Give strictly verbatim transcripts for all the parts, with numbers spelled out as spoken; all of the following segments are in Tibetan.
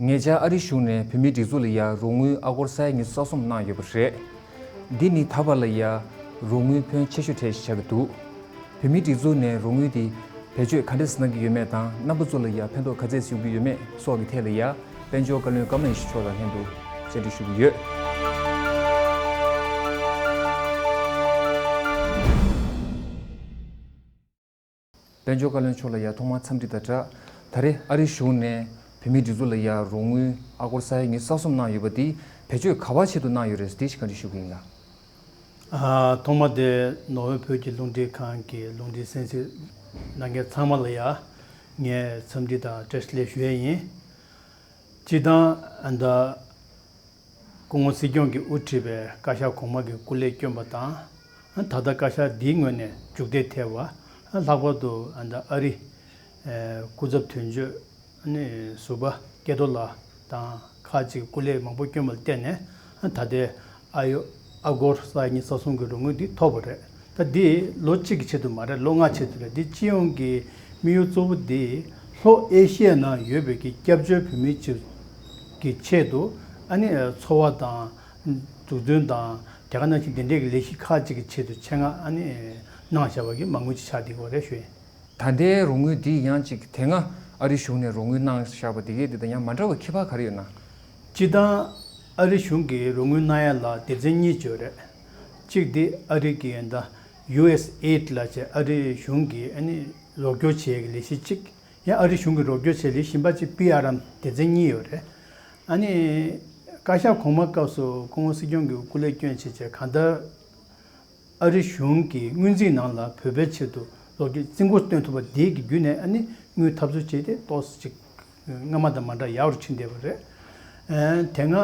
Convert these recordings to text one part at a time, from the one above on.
ཉེ་ཆར་ཨ་རིའི་གཞུང་ནས་བོད་མིའི་སྒྲིག་འཛུགས་ལ་ཡ་རོགས་དངུལ་ཨ་སྒོར་ས་ཡ་ཉི་ཤུ་རྩ་གསུམ་གནང་ཡོད་པ་རེད། འདི་ནི་ད་བར་ལ་ཡ་རོགས་དངུལ་ཕོན་ཆེ་ཤོས་གྲས་ཤིག་ཆགས་ཀྱི་འདུག་བོད་མིའི་སྒྲིག་འཛུགས་ནས་རོགས་དངུལ་འདི་བེད་སྤྱོད་ག་འདྲས་གནང་གི་ཡོད་མེད་དང་། རྣམ་པ་ཚོ་ལ་ཡ་ཕན་ཐོགས་ག་ཚད་ཡོང་གི་ཡོད་མེད་སོགས་ཀྱི་ཐད་ལ་ཡ་དཔལ་འབྱོར་བཀའ་བློན་ཀརྨ་ཡེ་ཤེས་མཆོག་དང་ལྷན་དུ་བཅར་འདྲི་ཞུ་གི་ཡོད། དཔལ་འབྱོར་བཀའ་བློན་མཆོག་ལ་ཡ་ཐོག་མར་འཚམས་འདྲི་དང་སྦྲགས། ད་རེས་ཨ་རིའི་གཞུང་ནས་བོད་མིའི་སྒྲིག་འཛུགས་ལ་ཡ་རོགས་དངུལ་ཨ་སྒོར་ས་ཡ་ཉི་ཤུ་རྩ་གསུམ་གནང་ཡོད་པ་འདི་བེད་སྤྱོད་ག་པར་ཆེད་དུ་གནང་ཡོད་རེད། དེ་ཞིག་བཀའ་འདྲི་ཞུ་གི་ཡིན་ལགས། ཨ། ཐོག་མ་དེ་ནོར་ཝེ་བོད་ཀྱི་རླུང་འཕྲིན་ཁང་གི་རླུང་འཕྲིན་གསན་གཟིགས་གནང་མཁན་ཚང་མ་ལ་ཡ་ངས་འཚམས་འདྲི་དང་བཀྲ་ཤིས་བདེ་ལེགས་ཞུ་ཡས་ཡིན། སྤྱིར་བཏང་ཨ་ད་སྐུ་ངོ་སྲིད་སྐྱོང་གིས་དབུ་ཁྲིད་པའི་བཀའ་ཤག་གོང་མ་གི་སྐུ་ལས་བསྐྱོན་པ་དང་། ད་ལྟ་བཀའ་ཤག་འདིའི་ངོས་ནས་མཇུག་སྡེབ་ཐེབས་པ། ལྷག་པར་དུ་ཨ་ད་ཨ་རི་སྐུ་ཚབ་དོན་གཅོད་ནི་ཟུར་པ་སྐལ་རྡོར་ལགས་དང་ཁག་ཅིག་སྐུ་ལས་མང་པོ་བསྐྱོན་པ་ལ་བརྟེན་ནས་ད་ལྟའི་ཨ་ཡོ་ཨ་སྒོར་ས་ཡ་ཉི་ཤུ་རྩ་གསུམ་གྱི་རོགས་དངུལ་འདི་ཐོབ་པ་རེད། ད་འདི་ལོ་གཅིག་གི་ཆེད་དུ་མ་རེད། ལོ་ལྔ་ཆེད་དུ་རེད། འདི་སྤྱི་ཡོངས་ཀྱི་དམིགས་ཡུལ་གཙོ་བོ་འདི་ལྷོ་ཨེ་ཤི་ཡའི་ནང་ཡོད་པའི་གི་སྐྱབས་བཅོལ་བོད་མི་ཚོ་གི་ཆེད་དུ་ཨ་ནི་འཚོ་བ་དང་འཛུགས་སྐྲུན་དང་། དེ་ག་ནང་བཞིན་འདི་འདྲའི་གི་ལས་གཞི་ཁག་ཅིག་གི་ཆེད་དུ་ཆེད་མངགས་ཨ་ནི་གནང་བཞག་པ་གི་མ་དངུལ་ཅིག་ཆགས་བསྡད་ཡོད་རེད་ཞུ་ཡིན། ད་ལྟའི་རོགས་དངུལ་འདི་ཡང་ཅིག་དེ་སྔ་ཨ་རི་གཞུང་ནས་རོགས་དངུལ་གནང་བཞག་པ་དེ་གའི་དེ་དང་ཡང་མ་འདྲ་བའི་ཁྱད་པར་ག་རེ་ཡོད་ན། སྤྱིར་བཏང་ཨ་རི་གཞུང་གིས་རོགས་དངུལ་གནང་ཡ་ལ་སྡེ་ཚན་གཉིས་ཡོད་རེད། གཅིག་དེ་ཨ་རི་གི་ད་ཡུ་ཨེས་ཨེ་ཌི་ལབ་བྱས་ཨ་རི་གཞུང་གིས་ཨ་ནི་རོགས་སྐྱོར་བྱེད་ཡ་གི་ལས་གཞི་གཅིག། ཡང་ཨ་རི་གཞུང་གིས་རོགས་སྐྱོར་བྱེད་ལས་གཞི་གཞན་པ་གཅིག་པི་ཨར་ཨེམ་སྡེ་ཚན་གཉིས་ཡོད་རེད། ཨ་ནི་བཀའ་ཤག་གོང་མ་སྐབས་སུ་སྐུ་ངོ་སྲིད་སྐྱོང་གི་སྐུ་ལས་བསྐྱོན་བྱས་བྱས་གང་ལྟར་ཨ་རི་གཞུང་གི་སྔོན་རྩིས་ནང་ལ་བོད་པའི་ཆེད་དུ་ལོ་རྒྱུས་རྩིས་འགོ་བཏོན་ཐུབ་པ་དེ་གི་བརྒྱུད་ནས་ཨ་ནི་དངུལ་ཐབས་འཚོལ་བྱས་ཏེ་ཏོག་ཙམ་ཅིག་སྔ་མ་དང་མ་འདྲ་ཡག་རུ་ཕྱིན་བསྡད་པ་རེད། ཨ་དེ་སྔ་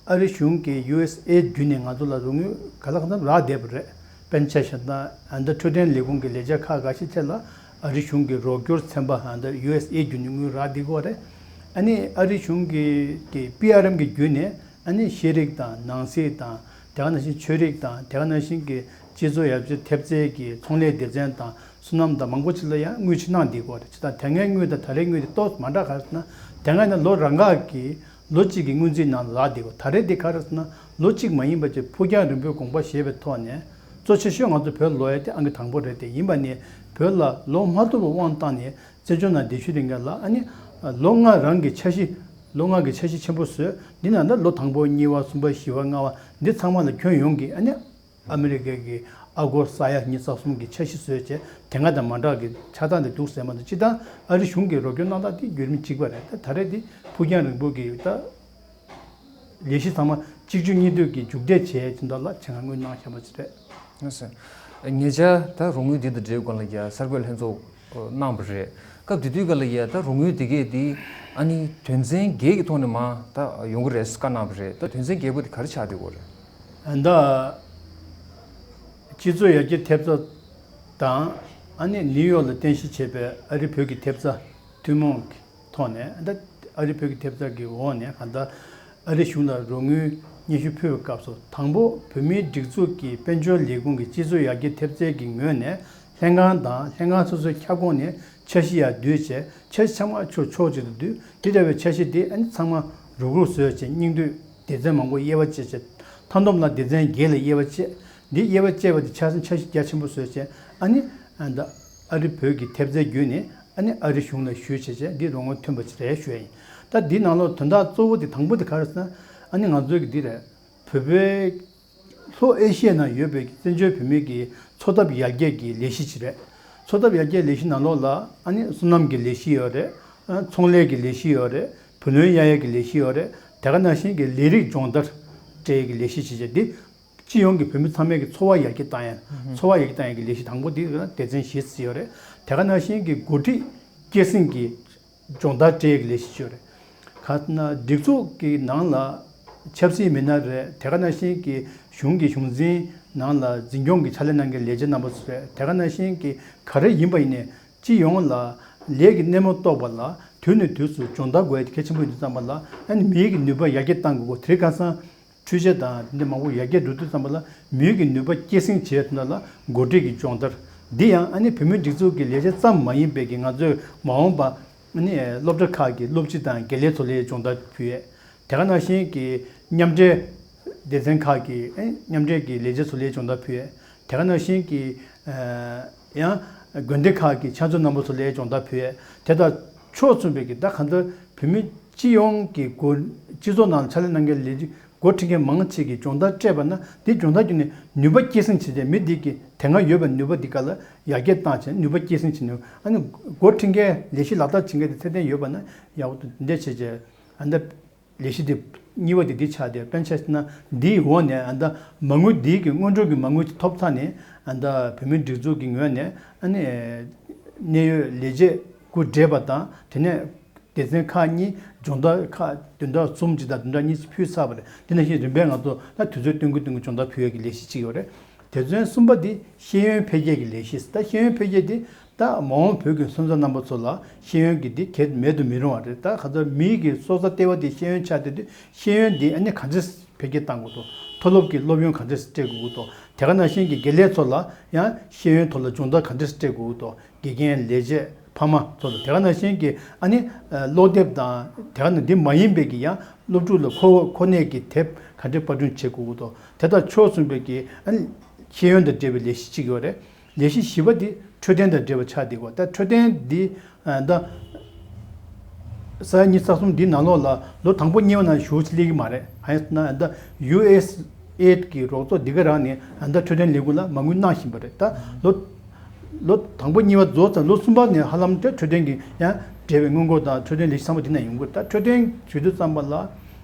ཨ་རི་གཞུང་གིས་ཡུ་ཨེས་ཨེ་བརྒྱུད་ནས་ང་ཚོ་ལ་རོགས་དངུལ་ག་ལ་གང་འཚམ་རག་བསྡད་པ་རེད། དཔེར་ན་ཆ་བཞག་ན་ཨ་ད་འཕྲོད་བསྟེན་ལས་ཁུངས་ཀྱི་ལས་བྱེད་ཁག་འགའ་ཤས་ཐད་ལ་ཨ་རི་གཞུང་གི་རོགས་སྐྱོར་ཚན་པ་ཨ་ད་ཡུ་ཨེས་ཨེ་བརྒྱུད་ནས་དངུལ་རག་བསྡད་ཀྱི་ཡོད་རེད། ཨ་ནི་ཨ་རི་གཞུང་གི་གི་པི་ཨར་ཨེམ་གི་བརྒྱུད་ནས་ཨ་ནི་ཤེས་རིག་དང་ནང་སྲིད་དང་། དེ་ག་ནང་བཞིན་ཆོས་རིག་དང་། དེ་ག་ནང་བཞིན་གྱི་སྤྱི་ཚོགས་ཡར་རྒྱས་ཐེབས་རྩའི་གི་ཚོང་ལས་སྡེ་ཚན་དང་སོ་ནམ་དང་མང་པོ་ཅིག་ལ་ཡང་དངུལ་ཅིག་གནང་བསྡད་ཀྱི་ཡོད་རེད། ཅི་ལྟར་དེ་སྔའི་དངུལ་དང་ད་རེས་དངུལ་དེ་ཏོག་ཙམ་མ་འདྲ་ག་རེ་ཟེར་ན། དེ་སྔ་ཡིན་ན་ལོ་རང་འགག་གི་ལོ་གཅིག་གི་སྔོན་རྩིས་ནང་ལ་རག་བསྡད་ཀྱི་ཡོད། ད་རེས་དེ་ག་རེ་ཟེར་ན་ལོ་གཅིག་མ་ཡིན་པ་ཅིག་ཕུགས་རྒྱང་རིང་པོའི་དགོངས་པ་བཞེས་པའི་ཐོག་ནས་གཙོ་ཆེ་ཤོས་ང་ཚོ་བོད་ལོག་ཡ་དེ་ཨང་ཀི་དང་པོ་རེད། དེ་ཡིན་པ་ནི་བོད་ལ་ལོ་མ་ཐུབ་པའི་དབང་བཏང་ནས་བཙན་བྱོལ་ནང་བསྡད་ཤུལ་རིང་ག་ལ་ཨ་ནི་ལོ་ལྔ་རང་གི་འཆར་གཞི། ལོ་ལྔ་གི་འཆར་གཞི་ཆེན་པོ་བཟོས། འདི་ནང་ད་ལོ་དང་པོ་གཉིས་པ་གསུམ་པ་བཞི་པ་ལྔ་པ་འདི་ཚང་མ་ལ་ཁྱོན་ཡོངས་ཀྱི་ཨ་ནི་ཨ་མི་རི་ཀའི་གི་ཨ་སྒོར་ས་ཡ་ཉི་ཤུ་རྩ་གསུམ་གི་འཆར་གཞི་བཟོས་བྱས་དེ་སྔ་དང་མ་འདྲ་གི་ཆགས་སྟངས་དེ་འདུག་ཟེར་མ་གཏོགས། སྤྱིར་བཏང་ཨ་རི་གཞུང་གིས་རོགས་སྐྱོར་གནང་སྟངས་དེ་བརྒྱུད་རིམ་གཅིག་པ་རེད། ད་ད་རེས་དེ་ཕུགས་རྒྱང་རིང་པོ་གི་ད་ལས་གཞི་ཚང་མ་གཅིག་མཇུག་གཉིས་མཐུད་ཀྱི་མཇུག་འབྲས་བྱས་དེ་འདྲ་ལ་ཆེད་མངགས་དངུལ་གནང་བཞག་པ་ཅིག་རེད། ལགས་སོ། ཉེ་ཆར་ད་རོགས་དངུལ་འདི་དང་འབྲེལ་སྒང་ལ་ཡ་གསར་འགོད་ལྷན་ཚོགས་གནང་བ་རེད། སྐབས་དེ་དུས་སྒང་ལ་ཡ་ད་རོགས་དངུལ་དེ་གས་དེ་ཨ་ནི་དོན་ཚན་བརྒྱད་ཀྱི་ཐོག་ནས་མར་ད་ཡོང་གི་རེད་བཀའ་གནང་བ་རེད། ད་དོན་ཚན་བརྒྱད་པོ་དེ་ག་རེ་ཆགས་བསྡད་ཡོད་རེད། ད་སྤྱི་ཚོགས་ཡར་རྒྱས་ཐེབས་རྩ་དང་ཨ་ནི་ནིའུ་ཡོག་ལ་རྟེན་གཞི་བྱས་པའི་ཨ་རི་བོད་ཀྱི་ཐེབས་རྩ་ཐུན་མོང་གི་ཐོག་ནས། ད་ཨ་རི་བོད་ཀྱི་ཐེབས་རྩ་གི་འོག་ནས་གང་ལྟར་ཨ་རི་གཞུང་ལ་རོགས་དངུལ་སྙན་ཞུ་ཕུལ་བའི་སྐབས་སུ། དང་པོ་བོད་མིའི་སྒྲིག་འཛུགས་ཀྱི་དཔལ་འབྱོར་ལས་ཁུངས་ཀྱི་སྤྱི་ཚོགས་ཡར་རྒྱས་ཐེབས་རྩའི་གི་ངོས་ནས་ལྷན་ཁང་དང་ལྷན་ཁང་སོ་སོའི་ཁྱབ་ཁོངས་ནས་འཆར་གཞི་ཡར་བསྡུས་བྱས། འཆར་གཞི་ཚང་མ་ཕྱོགས་ཕྱོགས་གཅིག་ཏུ་བསྡུས། དེ་འདྲ་བའི་འཆར་གཞི་དེ་ཨ་ནི་ཚང་མ་རུག་རུག་བཟོས་བྱས་སྙིང་བསྡུས་སྡེ་ཚན་མང་པོ་དབྱེ་བ་ཕྱེ་བྱས། མཐའ་སྡོམ་ལ་སྡེ་ཚན་བརྒྱད་ལ་དབྱེ་བ་ཕྱེ། འདི་དབྱེ་བ་ཕྱེ་བ་དེ་ཆ་ཚང་འཆར་གཞི་རྒྱ་ཆེན་པོ་བཟོས་བྱས་ཨ་ནི་ཨ་ད་ཨ་རི་བོད་ཀྱི་ཐེབས་རྩའི་བརྒྱུད་ནས་ཨ་ནི་ཨ་རི་གཞུང་ལ་ཞུས་བྱས་བྱས་འདི་རོགས་དངུལ་ཐོན་པ་ཅིག་རེད་ཞུ་ཡ་ཡིན། ད་འདིའི་ནང་ལོགས་དོན་དག་གཙོ་བོ་དེ་དང་པོ་དེ་ག་རེ་ཟེར་ན། ཨ་ནི་ང་ཚོའི་གི་འདི་རེད། བོད་པའི་ལྷོ་ཨེ་ཤི་ཡའི་ནང་ཡོད་པའི་བཙན་བྱོལ་བོད་མི་གི་འཚོ་ཐབས་ཡར་རྒྱས་ཀྱི་ལས་གཞི་ཅིག་རེད། འཚོ་ཐབས་ཡར་རྒྱས་ལས་གཞི་ནང་ལོགས་ལ་ཨ་ནི་སོ་ནམ་གྱི་ལས་གཞི་ཡོད་རེད། ཨ་ཚོང་ལས་ཀྱི་ལས་གཞི་ཡོད་རེད། བུ་ལོན་གཡར་ཡས་ཀྱི་ལས་གཞི་ཡོད་རེད། དེ་ག་ནང་བཞིན་གྱི་ལས་རིགས་སྦྱོང་བརྡར་སྤྲད་ཡས་ཀྱི་ལས་གཞི་ཅིག་བྱས་ཏེ། སྤྱི་ཡོངས་ཀྱི་བོད་མི་ཚང་མའི་གི་འཚོ་བ་ཡར་རྒྱས་བཏང་ཡས། འཚོ་བ་ཡར་རྒྱས་བཏང་ཡས་ཀྱི་ལས་གཞི་དང་པོ་དེ་སྡེ་ཚན་བཞི་ཟེར་ཡོད་རེད། དེ་ག་ནང་བཞིན་གྱི་འགོ་ཁྲིད་སྐྱེད་སྲིང་གི་སྦྱོང་བརྡར་སྤྲད་ཡས་ཀྱི་ལས་གཞི་ཅིག་ཡོད་རེད། ག་ན་སྒྲིག་འཛུགས་ཀྱི་ནང་ལ་ཆབ་སྲིད་མི་སྣ་རེད། དེ་ག་ནང་བཞིན་གྱི་གཞུང་གི་གཞུང་འཛིན་ནང་ལ་འཛིན་སྐྱོང་གི་ཕྱག་ལས་གནང་མཁན་ལས་བྱེད་རྣམ་པ་ཚོ་རེད། དེ་ག་ནང་བཞིན་གྱི་ག་རེ་ཡིན་པ་ཡིན་ནའི་སྤྱི་ཡོངས་ལ་ལས་ཀྱི་སྣེ་མོ་གཏོགས་པ་ལ་དུས་ནས་དུས་སུ་སྦྱོང་བརྡར་དགོས་ཡ་གལ་ཆེན་པོ་ཡིན་དུས་ཙམ་པ་ལ། ཨ་ནི་མིའི་གི་ནུས་པ་ཡར་རྒྱས་གཏང་དགོས། དེ་ཁ་སང་འཕྲུལ་ཆས་དང་འདི་མང་པོ་ཡར་རྒྱས་འགྲོ་དུས་ཙམ་པ་ལ་མིའི་གི་ནུས་པ་སྐྱེད་སྲིང་བྱེད་ཡ་དེ་འདྲ་ལ་འགོ་ཁྲིད་ཀྱི་སྦྱོང་བརྡར། འདི་ཡང་ཨ་ནི་བོད་མིའི་སྒྲིག་འཛུགས་ཀྱི་ལས་བྱེད་ཙམ་མ་ཡིན་པའི་གི་ང་ཚོའི་མ་འོངས་པ་ ནི་སློབ་གྲྭ་ཁག་གི་སློབ་སྤྱི་དང་དགེ་ལས་ཚོ་ལ་སྦྱོང་བརྡར་ཕུལ་ཡས། དེ་ག་ནང་བཞིན་གྱི་མཉམ་འབྲེལ་སྡེ་ཚན་ཁག་གི་ཨེ་མཉམ་འབྲེལ་གྱི་ལས་བྱེད་ཚོ་ལ་སྦྱོང་བརྡར་ཕུལ་ཡས། དེ་ག་ནང་བཞིན་གྱི་ཨ་ཡང་དགོན་སྡེ་ཁག་གི་ཕྱག་མཛོད་རྣམ་པ་ཚོ་ལ་སྦྱོང་བརྡར་ཕུལ་ཡས། དེ་དང་ཕྱོགས་མཚུངས་པའི་གི་ད་གང་ལྟར་བོད་མི་སྤྱི་ཡོངས་ཀྱི་སྒོ་སྤྱི་ཚོགས་ནང་ཕྱག་ལས་གནང་མཁན་ལས་བྱེད་འགོ་ཁྲིད་མཁན་མང་ཆེ་གིས་སྦྱོང་བརྡར་སྤྲད་པ་ན། འདི་སྦྱོང་བརྡར་བརྒྱུད་ནས་ནུས་པ་སྐྱེད་སྲིང་བྱས་ཏེ། མི་འདི་གི་དེ་སྔ་ཡོད་པའི་ནུས་པ་འདི་ག་ལ་ཡར་རྒྱས་བཏང་བྱས། ནུས་པ་སྐྱེད་སྲིང་བྱས་ནས། ཨ་ནི་འགོ་ཁྲིད་མཁན་ལས་གཞི་ལག་བསྟར་བྱེད་མཁན་དེ་ཚད་ལྡན་ཡོད་པ་ན་ཡག་པོ་འདུག་འདི་འདྲ་བྱས་བྱས། ཨ་ནི་ལས་གཞི་འདི་གཉིས་པ་དེ་འདི་ཆགས་ཏེ། དཔེར་ན་ཆ་བཞག་ན་འདིའི་འོག་ནས་ཨ་ནི་མ་དངུལ་འདིའི་གི་སྔོན་འགྲོ་གི་མ་དངུལ་ཐོབ་ཚར་ནས། ཨ་ནི་བོད་མིའི་སྒྲིག་འཛུགས་ཀྱི་ངོས་ནས་ཨ་ནི་གནད་ཡོད་ལས་བྱེད་སྐུ་བགྲེས་པ་དང་། དེ་ནས་སྡེ་ཚན་ཁག་གཉིས། སྦྱོང་བརྡར་ཁག་བདུན་ཕྲག་གསུམ་གཅིག་དང་བདུན་ཕྲག་གཉིས་ཕུལ་ཚར་བ་རེད། དེ་ནང་བཞིན་རིམ་པས་ང་ཚོ་ད་དུས་ཚོད་བསྟུན་གྱི་བསྟུན་གྱི་སྦྱོང་བརྡར་ཕུལ་ཡས་ཀྱི་ལས་གཞི་གཅིག་ཡོད་རེད། དེ་ཚོའི་གསུམ་པ་འདི་ཤེས་ཡོན་འཕེལ་རྒྱས་ཀྱི་ལས་གཞི། ད་ཤེས་ཡོན་འཕེལ་རྒྱས་འདི་ད་མ་འོངས་བོད་ཀྱི་སོན་རྩ་རྣམ་པ་ཚོ་ལ་ཤེས་ཡོན་གྱི་འདི་གལ་མེད་དུ་མི་རུང་བ་རེད། ད་ག་ཚོད་མིའི་གི་སྲོག་རྩ་ལྟེ་བ་དེ་ཤེས་ཡོན་ཆགས་བསྡད་དུས། ཤེས་ཡོན་འདི་ཨ་ནི་ག་འདྲས་འཕེལ་རྒྱས་གཏང་དགོས་འདུག་འཐབ་སློབ་ཀྱི་སློབ་ཡོན་ག་འདྲས་སྤྲད་དགོས་འདུག་དེ་ག་ནང་བཞིན་གྱི་དགེ་ལས་ཚོ་ལ་ཡང་ཤེས་ཡོན་ཐོག་ལ་སྦྱོང་བརྡར་ག་འདྲས་སྤྲད་དགོས་འདུག་དགེ་རྒན། ལས་བྱེད། ཕ་མ་ཚོ་ལ། དེ་ག་ནང་བཞིན་གྱི་ཨ་ནི་ཨ་སློབ་དེབ་དང་། དེ་ག་ནང་འདི་མ་ཡིན་པའི་གི་ཡང་སློབ་ཕྲུག་ལ་ཁོ་ཁོ་ནས་ཀྱི་དེབ་ག་འདྲས་པར་སྐྲུན་བྱེད་དགོས་ཀྱི་འདུག་དེ་དང་ཕྱོགས་མཚུངས་པའི་གི་ཨ་ནི་ཤེས་ཡོན་དང་འབྲེལ་བའི་ལས་གཞི་གཅིག་ཡོད་རེད། ལས་གཞི་བཞི་པ་འདི་འཕྲོད་བསྟེན་དང་འབྲེལ་བ་ཆགས་བསྡད་ཀྱི་ཡོད། ད་འཕྲོད་བསྟེན་འདི་ཨ་ད་ས་ཡ་གཉིས་ས་གསུམ་འདི་ནང་ལོགས་ལ་ལོ་དང་པོ་གཉིས་པ་ནང་ཞེ་པོ་ཅིག་སླེབས་ཀྱི་མ་རེད། གང་ཡིན་ཟེར་ན་ད་ཡུ་ཨེས་ཨེད་ཀྱི་རོགས་ཚོགས་འདི་ག་རང་ནས་ཨ་ད་འཕྲོད་བསྟེན་ལས་ཁུངས་ལ་མ་དངུལ་གནང་བཞིན་པ་རེད། ད་ལོ་ལོ་དང་པོ་གཉིས་པ་རྫོགས་ཙང་ལོ་གསུམ་པ་ནས་ཧ་ལམ་དེ་འཕྲོད་བསྟེན་གྱི་ཡང་འབྲེལ་བའི་སྔོན་འགོག་དང་འཕྲོད་བསྟེན་ལས་གཞི་ཚང་མ་འདི་ནས་ཡོང་གི་རེད། ད་འཕྲོད་བསྟེན་ཞུ་དུས་ཙམ་པ་ལ་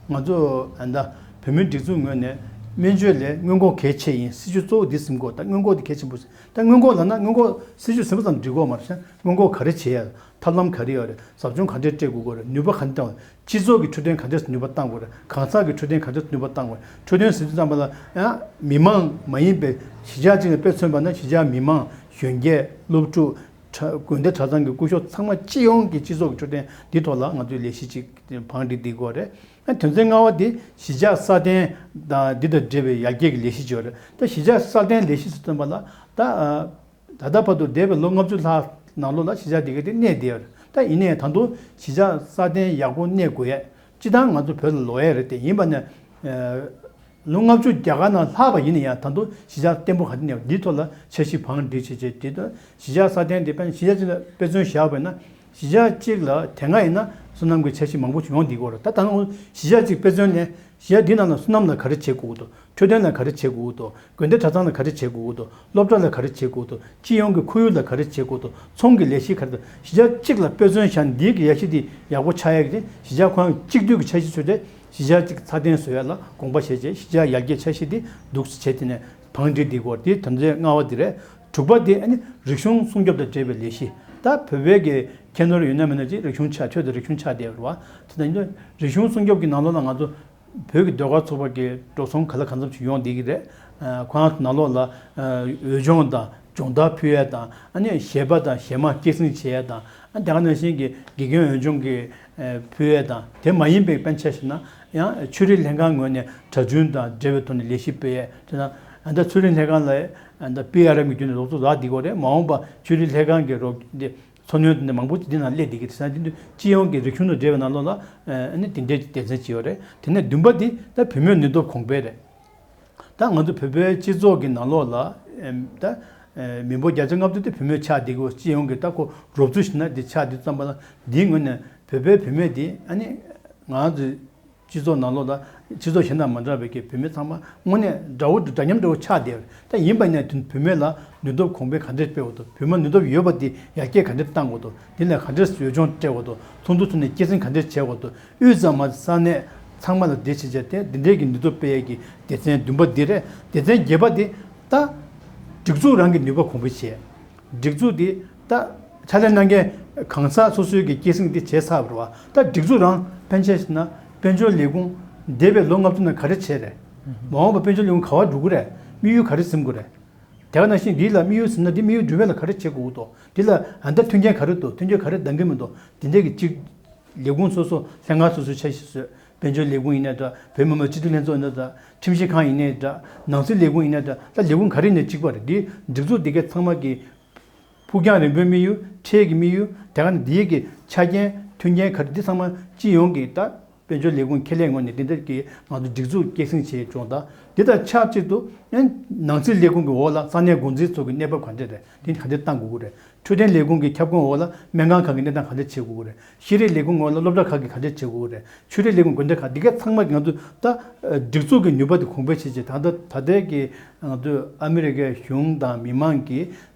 ང་ཚོ་ཨ་ད་བོད་མིའི་སྒྲིག་འཛུགས་ངོས་ནས་སྨན་བཅོས་ལས་སྔོན་འགོག་གལ་ཆེ་ཡིན། སྲིད་ཇུས་གཙོ་བོ་འདི་ཟིན་དགོས། ད་སྔོན་འགོག་འདི་གལ་ཆེན་པོ། ད་སྔོན་འགོག་ལབ་ན་སྔོན་འགོག་སྲིད་ཇུས་ཟིན་པ་ཙམ་འགྲིག་གི་མ་རེད། སྔོན་འགོག་ག་རེ་བྱེད་ཡ། ཐབས་ལམ་ག་རེ་ཡོད་རེད། ཟབ་སྦྱོང་ག་འདྲས་སྤྲད་དགོས་ཀྱི་རེད། ནུས་པ་ག་འདྲས་བཏང་དགོས། སྤྱི་ཚོགས་ཀྱི་འཕྲོད་བསྟེན་ག་འདྲས་ནུས་པ་བཏང་དགོས་རེད། གང་ཟག་གི་འཕྲོད་བསྟེན་ག་འདྲས་ནུས་པ་བཏང་དགོས་རེད། འཕྲོད་བསྟེན་ཟེར་དུས་ཙམ་པ་ལ་ཡང་མི་མང་མ་ཡིན་པའི་གཞིས་ཆགས་གཅིག་ནས་དཔེ་མཚོན་པ་ན་གཞིས་ཆགས་མི་མང་། གཞོན་སྐྱེས། སློབ་ཕྲུག་དགོན་སྡེ་གྲྭ་ཚང་གི་སྐུ་ཞབས་ཚང་མ་སྤྱི་ཡོངས་ཀྱི་སྤྱི་ཚོགས་ཀྱི་འཕྲོད་བསྟེན་འདི་ཐོག་ལ་ང་ཚོས་ལས་གཞི་གཅིག་བང་སྒྲིག་བསྡད་ཀྱི་ཡོད་རེད། ཨ་དོན་ཚན་ལྔ་པ་འདི་གཞིས་ཆགས་སྲ་བརྟན་དང་འདི་དང་འབྲེལ་བའི་ཡར་རྒྱས་ཀྱི་ལས་གཞི་ཅིག་ཡོད་རེད། ད་གཞིས་ཆགས་སྲ་བརྟན་ལས་གཞི་ཟེར་དུས་ཙམ་པ་ལ་ད་ཨ། ད་ལྟ་བར་དུ་འདས་པའི་ལོ་ལྔ་བཅུ་ལྷག་ནང་ལོགས་ལ་གཞིས་ཆགས་འདི་ག་དེ་གནས་བསྡད་ཡོད་རེད། ད་ཡིན་ནའི་ད་དུང་གཞིས་ཆགས་སྲ་བརྟན་ཡག་པོ་གནས་དགོས་ཡས། སྤྱིར་བཏང་ང་ཚོ་བོད་ལ་ལོག་ཡས་རེད་དེ། ཡིན་པ་ནས་ལོ་ལྔ་བཅུ་རྒྱ་གར་ནང་ལྷག་པ་ཡིན་ན་ཡང་ད་དུང་གཞིས་ཆགས་བརྟན་པོ་ག་དེ་གནས་པ་འདིའི་ཐོག་ལ་འཆར་གཞི་བང་སྒྲིག་བྱས་བྱས། དེ་དང་གཞིས་ཆགས་སྲ་བརྟན་དེ་དཔེར་ན་གཞིས་ཆགས་གཅིག་ལ་དཔེ་མཚོན་བཞག་པ་ཡིན་ན། གཞིས་ཆགས་གཅིག་ལ་དེ་སྔ་ཡིན་ན་སོ་ནམ་གྱི་འཆར་གཞི་མང་པོ་ཞིག་ཡོང་བསྡད་ཀྱི་ཡོད་རེད། ད་ད་ནང་གཞིས་ཆགས་གཅིག་དཔེ་མཚོན་ལེན། གཞིས་ཆགས་འདི་ནང་ལ་སོ་ནམ་ལ་ག་རེ་བྱེད་དགོས་ཀྱི་འདུག་འཕྲོད་བསྟེན་ལ་ག་རེ་བྱེད་དགོས་ཀྱི་འདུག་དགོན་སྡེ་གྲྭ་ཚང་ལ་ག་རེ་བྱེད་དགོས་ཀྱི་འདུག་སློབ་གྲྭ་ལ་ག་རེ་བྱེད་དགོས་ཀྱི་འདུག་སྤྱི་ཡོངས་ཀྱི་ཁོར་ཡུག་ལ་ག་རེ་བྱེད་དགོས་ཀྱི་འདུག་ཚོང་གི་ལས་གཞི་ག་རེ་འདུག་གཞིས་ཆགས་གཅིག་ལ་དཔེ་མཚོན་བཞག་ནས་འདིའི་གི་ཡར་རྒྱས་འདི་ཡག་པོ་ཆགས་ཡག་གི་གཞིས་ཆགས་ཁོ་རང་གཅིག་སྡུད་ཀྱི་འཆར་གཞི་བཟོས་ཏེ། གཞིས་ཆགས་གཅིག་ཚད་ལྡན་བཟོ་ཡག་ལ་དགོངས་པ་བཞེས་བྱས། གཞིས་ཆགས་ཡར་རྒྱས་འཆར་གཞི་འདི་འདུག་སེ་བྱས། དེ་ནས་བང་སྒྲིག་འདི་སྐོར་འདི་དོན་ཚན་ལྔ་པ་འདི་རེད། དྲུག་པ་འདི་ཨ་ནི་རིག་གཞུང་སྲུང་སྐྱོབ་དང་འབྲེལ་བའི་ལས་གཞི། ད་བོད་པའི་གི་ཁྱད་ནོར་ཡོད་ན་མེད་ན་ཅིག་རིག་གཞུང་ཆགས། ཆོས་དང་རིག་གཞུང་ཆགས་བསྡད་ཡོད་རེད་བ། དེ་ནས་རིག་གཞུང་སྲུང་སྐྱོབ་ཀྱི་ནང་ལོགས་ལ་ང་ཚོ་བོད་ཀྱི་ཟློས་གར་ཚོགས་པ་གི་འགྲོ་སོང་ག་ལ་གང་འཚམ་ཞིག་ཡོང་བསྡད་ཀྱི་རེད། ཨ་ཁོ་རང་ཚོ་ནང་ལོགས་ལ་ཨ་འོས་སྦྱོང་དང་སྦྱོང་བརྡར་ཕུལ་ཡས་དང་། ཨ་ནི་གཞས་པ་དང་གཞས་མ་སྐྱེད་སྲིང་བྱེད་ཡས་དང་། ཨ་དེ་ག་ནང་བཞིན་གྱི་དགེ་རྒན་འོས་སྦྱོང་གི་ཨ་ཕུལ་ཡས་དང་། དེ་མ་ཡིན་པའི་དཔེར་ན་ཆ་བཞག་ན་ཡང་ཆོས་རིག་ལྷན་ཁང་ངོས་ནས་གྲྭ་བཙུན་དང་འབྲེལ་བའི་ཐོག་ནས་ལས་གཞི་སྤེལ་ཡས། དེ་ན་ཨ་ད་ཆོས་རིག་ལྷན་ཁང་ལ་ཨ་ད་པི་ཨར་ཨེམ་གྱི་བརྒྱུད་ནས་རོགས་ཚོགས་རག་བསྡད་ཀྱི་ཡོད་རེད། མ་འོངས་པ་ཆོས་རིག་ལྷན་ཁང་གི་རོགས་འདི་ཚོགས་སྣོན་དེ་འདྲ་མང་པོ་འདི་ནང་སླེབས་བསྡད་ཀྱི་རེད་ཟེར་ན། དེ་འདྲ་སྤྱི་ཡོངས་ཀྱི་རིག་གཞུང་དང་འབྲེལ་བའི་ནང་ལོགས་ལ་ཨ་ནི་དེ་འདྲའི་སྡེ་ཚན་ཅིག་ཡོད་རེད། དེ་ནས་བདུན་པ་འདི་ད་བུད་མེད་ནུས་སྟོབས་གོང་འཕེལ་རེད། ད་ང་ཚོ་བོད་པའི་སྤྱི་ཚོགས་ཀྱི་ནང་ལོགས་ལ་ཨེམ་ད་ཨེ་མི་འབོར་བརྒྱ་ཆ་ལྔ་བཅུ་དེ་བུད་མེད་ཆགས་བསྡད་ཀྱི་ཡོད། སྤྱི་ཡོངས་ཀྱི་ད་ཁོ་རོབ་ཚུགས་བྱས་ན་འདི་ཆགས་དུས་ཙམ་པ་ལ། འདིའི་ངོས་ནས་བོད་པའི་བུད་མེད་འདི་ཨ་ནི་ང་ཚོའི་སྤྱི་ཚོགས་ནང་ལོགས་ལ་སྤྱི་ཚོགས་གཞན་དང་མ་འདྲ་བའི་གི་བུད་མེད་ཚང་མ་དངོས་གནས་འདྲ་བོ་འདྲ་མཉམ་འདྲ་བོ་ཆགས་བསྡད་ཡོད་རེད། ད་ཡིན་པ་ཡིན་ནའི་བུད་མེད་ལ་ནུས་སྟོབས་གོང་འཕེལ་ག་འདྲས་སྤེལ་དགོས་འདུག་བུད་མེད་ནུས་སྟོབས་ཡོད་པ་དེ་ཡར་རྒྱས་ག་འདྲས་ཡོང་དགོས་འདུག་འདི་ལ་ག་འདྲས་འོས་སྦྱོང་སྤྲད་དགོས་འདུག་ཚོགས་འདུ་ཚོགས་ནས་སྐྱེད་སྲིང་ག་འདྲས་བྱེད་དགོས་འདུག་དབུས་གཙང་མ་ས་གནས་ཚང་མ་ལ་འདི་བྱས་བྱས་ཏེ་འདི་འདྲས་ཀྱི་ནུས་སྟོབས་སྤེལ་ཡས་ཀྱི་སྡེ་ཚན་བདུན་པ་འདི་རེད། སྡེ་ཚན་བརྒྱད་པ་འདི་ད་སྒྲིག་འཛུགས་རང་གི་ནུས་པ་གོང་འཕེལ་བྱེད། སྒྲིག་འཛུགས་འདི་ད་ཕྱག་ལས་གནང་མཁན་གང་ཟག་སོ་སོའི་གི་སྐྱེད་སྲིང་འདི་བྱས་ཚར་བ་རེད་བ། ད་སྒྲིག་འཛུགས་རང་ཕན་ཆད་ཟེར་ན་དཔལ་འབྱོར་ལས་ཁུངས་འདས་པའི་ལོ་ལྔ་བཅུ་ནང་ག་རེ་བྱས་རེད། མ་འོངས་པ་དཔལ་འབྱོར་ལས་ཁུངས་ག་པར་འགྲོ་གི་རེད། དམིགས་ཡུལ་ག་རེ་འཛིན་དགོས་རེད། དེ་ག་ནང་བཞིན་འདི་ལ་དམིགས་ཡུལ་ཟིན་ན་འདི་དམིགས་ཡུལ་འགྲུབ་ཡས་ལ་ག་རེ་བྱེད་དགོས་འདུག་འདི་ལ་ཨ་ད་མཐུན་རྐྱེན་ག་རེ་འདུག་མཐུན་རྐྱེན་ག་རེ་འདང་གི་མི་འདུག་འདི་འདྲས་ཀྱི་གཅིག་ལས་ཁུངས་སོ་སོ་ལྷན་ཁང་སོ་སོའི་འཆར་གཞི་བཟོས། དཔལ་འབྱོར་ལས་ཁུངས་ཡིན་ནའི་འདྲ། བོད་མི་མང་སྤྱི་འཐུས་ལྷན་ཚོགས་ཡིན་ནའི་འདྲ། ཁྲིམས་ཞིབ་ཁང་ཡིན་ནའི་འདྲ། ནང་སྲིད་ལས་ཁུངས་ཡིན་ནའི་འདྲ། ད་ལས་ཁུངས་ག་རེ་ཡིན་ནའི་གཅིག་པ་རེད། འདི་སྒྲིག་འཛུགས་འདི་གའི་ཚང་མ་གི་ཕུགས་རྒྱང་རིང་པོའི་དམིགས་ཡུལ། འཕྲལ་གྱི་དམིགས་ཡུལ། དེ་ག་ནས་འདིའི་གི་ཆ་རྐྱེན་ མཐུན་རྐྱེན་ག་རེ་འདི་ཚང་མ་སྤྱི་ཡོངས་ཀྱི་ད་དཔལ་འབྱོར་ལས་ཁུངས་ཁེ་ལས་ངོས་ནས་འདི་འདྲ་གི་ང་ཚོ་སྒྲིག་འཛུགས་སྐྱེད་སྲིང་བྱས་བྱུང་། ད་འདི་དང་ཆབས་ཅིག་ཏུ་ཨ་ནི་ནང་སྲིད་ལས་ཁུངས་ཀྱི་འོག་ལ་ས་གནས་འགོ་འཛིན་ཚོ་གི་གནས་བབ་ག་འདྲ་རེད། དེ་ག་འདྲ་བཏང་དགོས་ཀྱི་རེད། འཕྲོད་བསྟེན་ལས་ཁུངས་ཀྱི་ཁྱབ་ཁོངས་འོག་ལ་སྨན་ཁང་ཁག་གི་གནས་སྟངས་ག་འདྲ་བྱེད་དགོས་ཀྱི་རེད། ཤེས་རིག་ལས་ཁུངས་འོག་ལ་སློབ་གྲྭ་ཁག་གི་ག་འདྲ་བྱེད་དགོས་ཀྱི་རེད། ཆོས་རིག་ལས་ཁུངས་དགོན་སྡེ་ཁག་འདི་ག་ཚང་མ་གི་ང་ཚོ་ད་སྒྲིག་འཛུགས་ཀྱི་ནུས་པ་དེ་གོང་འཕེལ་བྱེད་ཆེད། ད་ལྟ་ད་ལྟའི་གི་ང་ཚོ་ཨ་མི་རི་ཀའི་གཞུང་དང་མི་མང་གིས་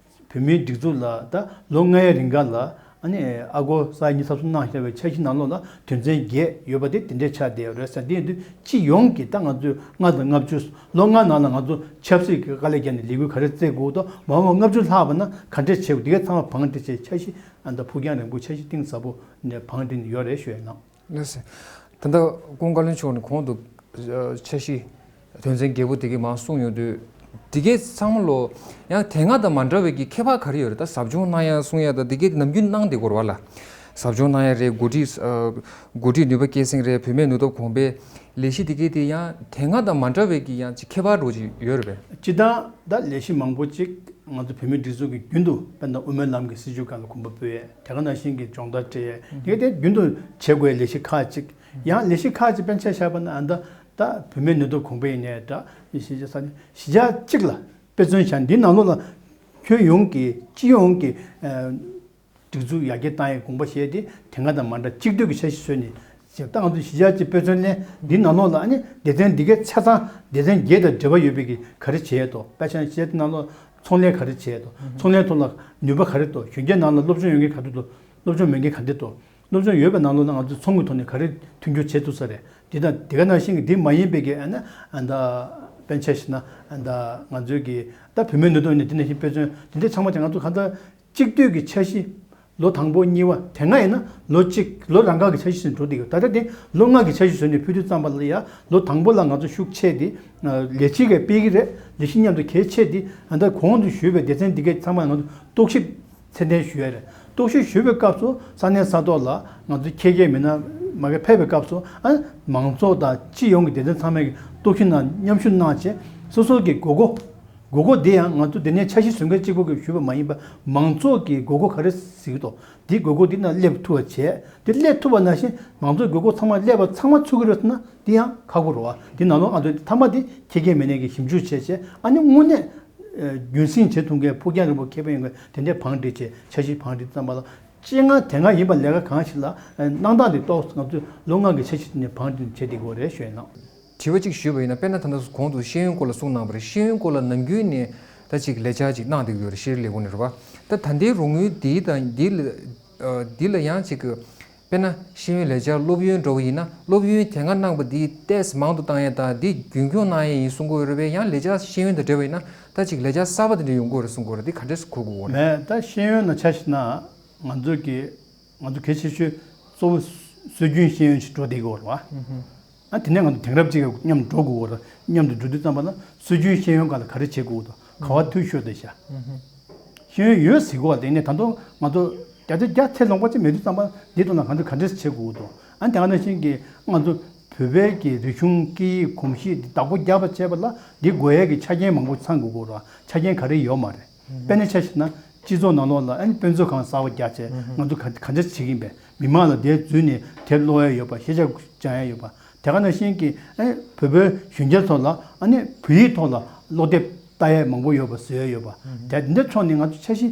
བོད་མིའི་སྒྲིག་འཛུགས་ལ་ད་ལོ་ལྔའི་རིང་ག་ལ་ཨ་ནི་ཨ་སྒོར་ས་ཡ་ཉི་ཤུ་རྩ་གསུམ་གནང་བཞག་པའི་འཆར་གཞི་ནང་ལོགས་ལ་དོན་ཚན་བརྒྱད་ཡོད་པ་དེ་དེ་འདྲའི་ཆགས་བསྡད་ཡོད་རེད་ཟེར། དེ་ཡིན་དུས་སྤྱི་ཡོངས་ཀྱི་ད་ང་ཚོས་ལྔ་དང་ལྔ་བཅུ་ལོ་ལྔ་ནང་ལ་ང་ཚོ་ཆབ་སྲིད་ཀྱི་དཀའ་ལས་བརྒྱབ་ནས་ལས་འགུལ་ག་རེ་བཙལ་དགོས་དང་མ་འོངས་ལྔ་བཅུ་ལྷག་པ་ན་ག་འདྲས་བྱེད་དགོས། དེ་གའི་ཚང་མ་བང་སྒྲིག་བྱས་འཆར་གཞི་ཨ་ད་ཕུགས་རྒྱང་རིང་པོ་འཆར་གཞི་གཏིང་ཟབ་པོ་ནས་བང་སྒྲིག་ནས་ཡོད་རེད་ཞུ་ཡ་ཡིན། ལགས་སོ། ད་ལྟ་ཀུན་བཀའ་བློན་མཆོག་ནས་གོང་དུ་འཆར་གཞི་དོན་ཚན་བརྒྱད་པོ་དེ་གའི་མང་གསུངས་ཡོང་དུས། དེ་གའི་ཚང་མ་ལོ་ཡང་དེ་སྔ་དང་མ་འདྲ་བའི་གི་ཁྱད་པར་ག་རེ་ཡོད་རེད། ད་ཟབ་སྦྱོང་གནང་ཡ་གསུང་ཡ་ད་དེ་གའི་ནམ་རྒྱུན་གནང་བསྡད་ཀྱི་ཡོད་རེད་བ་ལ། ཟབ་སྦྱོང་གནང་ཡ་རེད། འགོ་ཁྲིད་ཨ་འགོ་ཁྲིད་ནུས་པ་སྐྱེད་སྲིང་རེད། བུད་མེད་ནུས་སྟོབས་གོང་འཕེལ་ལས་གཞི་དེ་གའི་དེ་ཡང་དེ་སྔ་དང་མ་འདྲ་བའི་གི་ཡང་ཅིག་ཁྱད་པར་འདྲ་ཅིག་ཡོད་རེད་པས། སྤྱིར་བཏང་ད་ལས་གཞི་མང་པོ་ཅིག་ང་ཚོ་བོད་མིའི་སྒྲིག་འཛུགས་ཀྱི་རྒྱུན་དུ་དཔེར་ན་དབུ་མའི་ལམ་གྱི་སྲིད་བྱུས་སྒང་ལ་གོམ་པ་སྤོས་ཡས། དེ་ག་ནང་བཞིན་གྱི་སྦྱོང་བརྡར་སྤྲད་ཡས། དེ་ག་དེ་རྒྱུན་དུ་བྱེད་དགོས་ཡས་ལས་གཞི་ཁག་ཅིག་ཡང་ལས་གཞི་ཁག་ཅིག་དཔེར་ན་ཆ་བཞག་པ་ན་ཨ་ད་ད་བུད་མེད་ནུས་སྟོབས་གོང་འཕེལ་ཡིན་ནའི་འདྲ། གཞིས་ཆགས་ས་གནས་གཞིས་ཆགས་གཅིག་ལ་དཔེ་མཚོན་བཞག་འདི་ནང་ལོགས་ལ་ཁྱོན་ཡོངས་ཀྱི་སྤྱི་ཡོངས་ཀྱི་ཨ་སྒྲིག་འཛུགས་ཡར་རྒྱས་བཏང་ཡའི་དགོངས་པ་བཞེས་ཏེ་དེ་སྔ་དང་མ་འདྲ་གཅིག་སྡུད་ཀྱི་འཆར་གཞི་བཟོས་ནས་ཞེས་ད་ང་ཚོ་གཞིས་ཆགས་ཀྱི་དཔེ་མཚོན་ལེན་འདི་ནང་ལོགས་ལ་ཨ་ནི་སྡེ་ཚན་འདི་གའི་ཆ་ཚང་སྡེ་ཚན་བརྒྱད་དང་འབྲེལ་བ་ཡོད་པའི་གི་ག་རེ་བྱས་ཡོད་དོ། དཔེ་ཆ་གཞིས་ཆགས་འདི་ནང་ལོགས་ཚོང་ལས་ག་རེ་བྱས་ཡོད་དོ། ཚོང་ལས་ཐོག་ལ་ནུས་པ་ག་རེ་འདུག་གཞོན་སྐྱེས་ནང་ལ་སློབ་སྦྱོང་ཡོད་མཁན་ག་འདྲ་འདུག་སློབ་སྦྱོང་མེད་མཁན་ག་འདྲ་འདུག་སློབ་སྦྱོང་ཡོད་པའི་ནང་ལོགས་ལ་ང་ཚོ་ཚོང་གི་ཐོག་ནས་ག་རེ་མཐུན་འགྱུར་བྱེད་ཐུབ་ས་རེད། འདི་དང་དེ་ག་ནང་བཞིན་གྱི་འདི་མ་ཡིན་པའི་གི་ཨ་ན་ཨ་ད་དཔེར་ཆ་བཞག་ན་ཨ་ད་ང་ཚོའི་གི་ད་བུད་མེད་ནུས་སྟོབས་ནས་འདི་ནང་བཞིན་དཔེ་མཚོན་འདི་འདྲའི་ཚང་མ་ཀྱང་ང་ཚོ་གང་ལྟར་གཅིག་སྡུད་ཀྱི་འཆར་གཞི་ལོ་དང་པོ་གཉིས་པ་དེ་སྔ་ཡིན་ན་ལོ་གཅིག་ལོ་རང་འགག་གི་འཆར་གཞི་ཟིན་འགྲོ་བསྡད་ཡོད། ད་ལྟ་དེ་ལོ་ལྔ་གི་འཆར་གཞི་བཟོས་ནས་ཕུལ་དུས་ཙམ་པ་ལ་ཡ་ལོ་དང་པོ་ལ་ང་ཚོ་ཤུགས་ཆེ་དེ་ལས་གཞི་གས་སྤེལ་གི་རེད། ལས་གཞི་མཉམ་དུ་གལ་ཆེ་དེ་ཨ་ད་གོང་དུ་ཞུས་པའི་སྡེ་ཚན་འདི་གས་ཚང་མ་ང་ཚོ་རྟོག་ཞིབ་ཚད་ལྡན་ཞུ་ཡ་རེད། རྟོག་ཞིབ་ཞུ་བའི་སྐབས་སུ་ས་གནས་ས་ཐོག་ལ་ང་ཚོ་ཁྱེད་ཀྱིས་མིན་ན་མ་གི་ཕེབས་པའི་སྐབས་སུ་ཨ་མང་ཚོགས་དང་སྤྱི་ཡོངས་ཀྱི་སྡེ་ཚན་ཚང་མས་ཀྱི་རྟོག་ཞིབ་ནང་མཉམ་ཞུགས་གནང་བྱས་སོ་སོ་གི་དགོས་མཁོ་དགོས་མཁོ་འདི་ཡང་ང་ཚོ་འདི་ནས་འཆར་གཞི་བཟོ་མཁན་གཅིག་པུ་གིས་ཞུས་པ་མ་ཡིན་པར་མང་ཚོགས་ཀྱི་དགོས་མཁོ་ག་རེ་གཟིགས་འདུག་འདི་དགོས་མཁོ་འདི་ན་སླེབས་ཐུབ་པ་བྱས། འདི་སླེབས་ཐུབ་པ་ནང་བཞིན་མང་ཚོགས་དགོས་མཁོ་ཚང་མ་སླེབས་པ་ཚང་མ་ཚུགས་ཀྱི་རེད་ཟེར་ན་འདི་ཡང་ཁག་པོ་རེད་བ། འདི་ནང་ལོགས་ང་ཚོ་མཐའ་མ་འདི་ཁྱེད་ཀྱིས་མིན་ནས་ཀྱི་ཞིབ་འཇུག་བྱས་བྱས་ཨ་ནི་དངོས་གནས་རྒྱུན་སྲིང་བྱེད་ཐུབ་མཁན་ཕུགས་རྒྱང་རིང་པོ་མཁས་པ་ཡོང་མཁན་དེ་འདྲའི་བང་སྒྲིག་བྱས་འཆར་གཞི་བང་སྒྲིག་བརྩམས་པ་ལ་སྤྱིར་ང་དེ་སྔ་ཡིན་པ་ལས་ཀ་གང་ཞིག་ལ་གནང་སྟངས་དེ་ཏོག་ཙམ་ང་ཚོས་ལོ་ལྔ་གི་འཆར་གཞི་དེ་ནས་བང་སྒྲིག་བྱས་བསྡད་ཀྱི་ཡོད་རེད་ཞུ་ཡ་ཡིན། དྲི་བ་གཅིག་ཞུས་པ་ཡིན་ན་དཔེར་ན་ད་ལྟ་གོང་དུ་ཤེས་ཡོན་སྐོར་ལ་གསུངས་གནང་བ་རེད། ཤེས་ཡོན་སྐོར་ལ་ནམ་རྒྱུན་ནས་ད་ཅིག་ལས་འཆར་ཅིག་གནང་བསྡད་ཀྱི་ཡོད་རེད། ཤེས་རིག་ལས་ཁུངས་ནས་རེད་བ། ད་ད་ལྟའི་རོགས་དངུལ་འདི་དང་འདི་ལ་འདི་ལ་ཡང་ཅིག་གི་དཔེར་ན་ཤེས་ཡོན་ལས་འཆར་སློབ་ཡོན་འགྲོ་བ་ཡིན་ན་སློབ་ཡོན་དེ་སྔ་གནང་པ་འདི་ཏོག་ཙམ་མང་དུ་བཏང་ཡ་དང་འདི་རྒྱུན་འཁྱོངས་གནང་ཡ་ཡིན་གསུང་གི་ཡོད་རེད་པས། ཡང་ལས་འཆར་ཤེས་ཡོན་དང་འབྲེལ་བ་ཡིན་ན་ད་ཅིག་ལས་འཆར་གསར་པ་དེ་འདྲ་ཡོང་གི་ཡོད་རེད་གསུང་གི་ཡོད་རེད། འདི་ག་འདྲས་གོ་དགོས་རེད། མེད་ད་ཤེས་ཡོན་ལ་ཆ་བཞག་ན་ང་ཚོ་གི་ང་ཚོ་གལ་ཆེ་ཤོས་གཙོ་བོ་སྲོལ་རྒྱུན་ཤེས་ཡོན་ཞིག་འགྲོ་བསྡད་ཀྱི་ཡོད་རེད་བ། ཨ་དེ་ནས་ང་ཚོ་དེང་རབས་ཅིག་མཉམ་འགྲོ་དགོས་ཀྱི་ཡོད་རེད། མཉམ་དུ་འགྲོ་དུས་ཙམ་པ་ལ་སྲོལ་རྒྱུན་ཤེས་ཡོན་སྒང་ལ་ག་རེ་བྱེད་དགོས་ཀྱི་འདུག་ག་བ་འཐུས་ཤོར་བསྡད་ཤག་ཤེས་ཡོན་ཡོད་ཟེར་གོ་བ་དེ་ནས་ད་དུང་ང་ཚོ་བརྒྱ་ཆ་བརྒྱ་ཚད་ལོངས་པ་ཅིག་མེད་དུས་ཙམ་པ་འདི་ཐོག་ལ་ང་ཚོས་ག་འདྲས་བྱེད་དགོས་ཀྱི་འདུག་ཨ་དེ་ག་ནང་བཞིན་གྱི་ང་ཚོ་བོད་པའི་གི་རིག་གཞུང་སྐད་ཡིག་གོམས་གཤིས་འདི་བདག་པོ་རྒྱག་པ་བྱས་པ་ལ་འདི་དགོས་ཡས་ཀྱི་ཆ་རྐྱེན་མང་པོ་ཚང་དགོས་ཀྱི་རེད། ཆ་རྐྱེན་ག་རེ་ཡོད་མ་རེད། དཔེར་ན་ཆ་བཞག་ན་སྤྱི་ཚོགས་ནང་ལོགས་ལ་ཨ་ནི་དཔེ་མཛོད་ཁང་གསར་པ་རྒྱག་བྱས་ང་ཚོ་ག་ག་འདྲས་བྱེད་ཀྱི་ཡིན་པས། མི་མང་ལ་དེར་འཛུལ་ནས་དེབ་ཀློག་ཡས་ཡོད་པ། ཤེས་བྱ་སྦྱང་ཡས་ཡོད་པ། དེ་ག་ནང་བཞིན་གྱི་ཨ་ནི་བོད་པའི་གཞོན་སྐྱེས་ཚོ་ལ་ཨ་ནི་བོད་ཡིག་ཐོག་ལ་ཀློག་དེབ་ལྟ་ཡས་མང་པོ་ཡོད་པ་བཟོ་ཡས་ཡོད་པ། དེ་འདི་ཚོ་ནི་ང་ཚོ་འཆར་གཞི་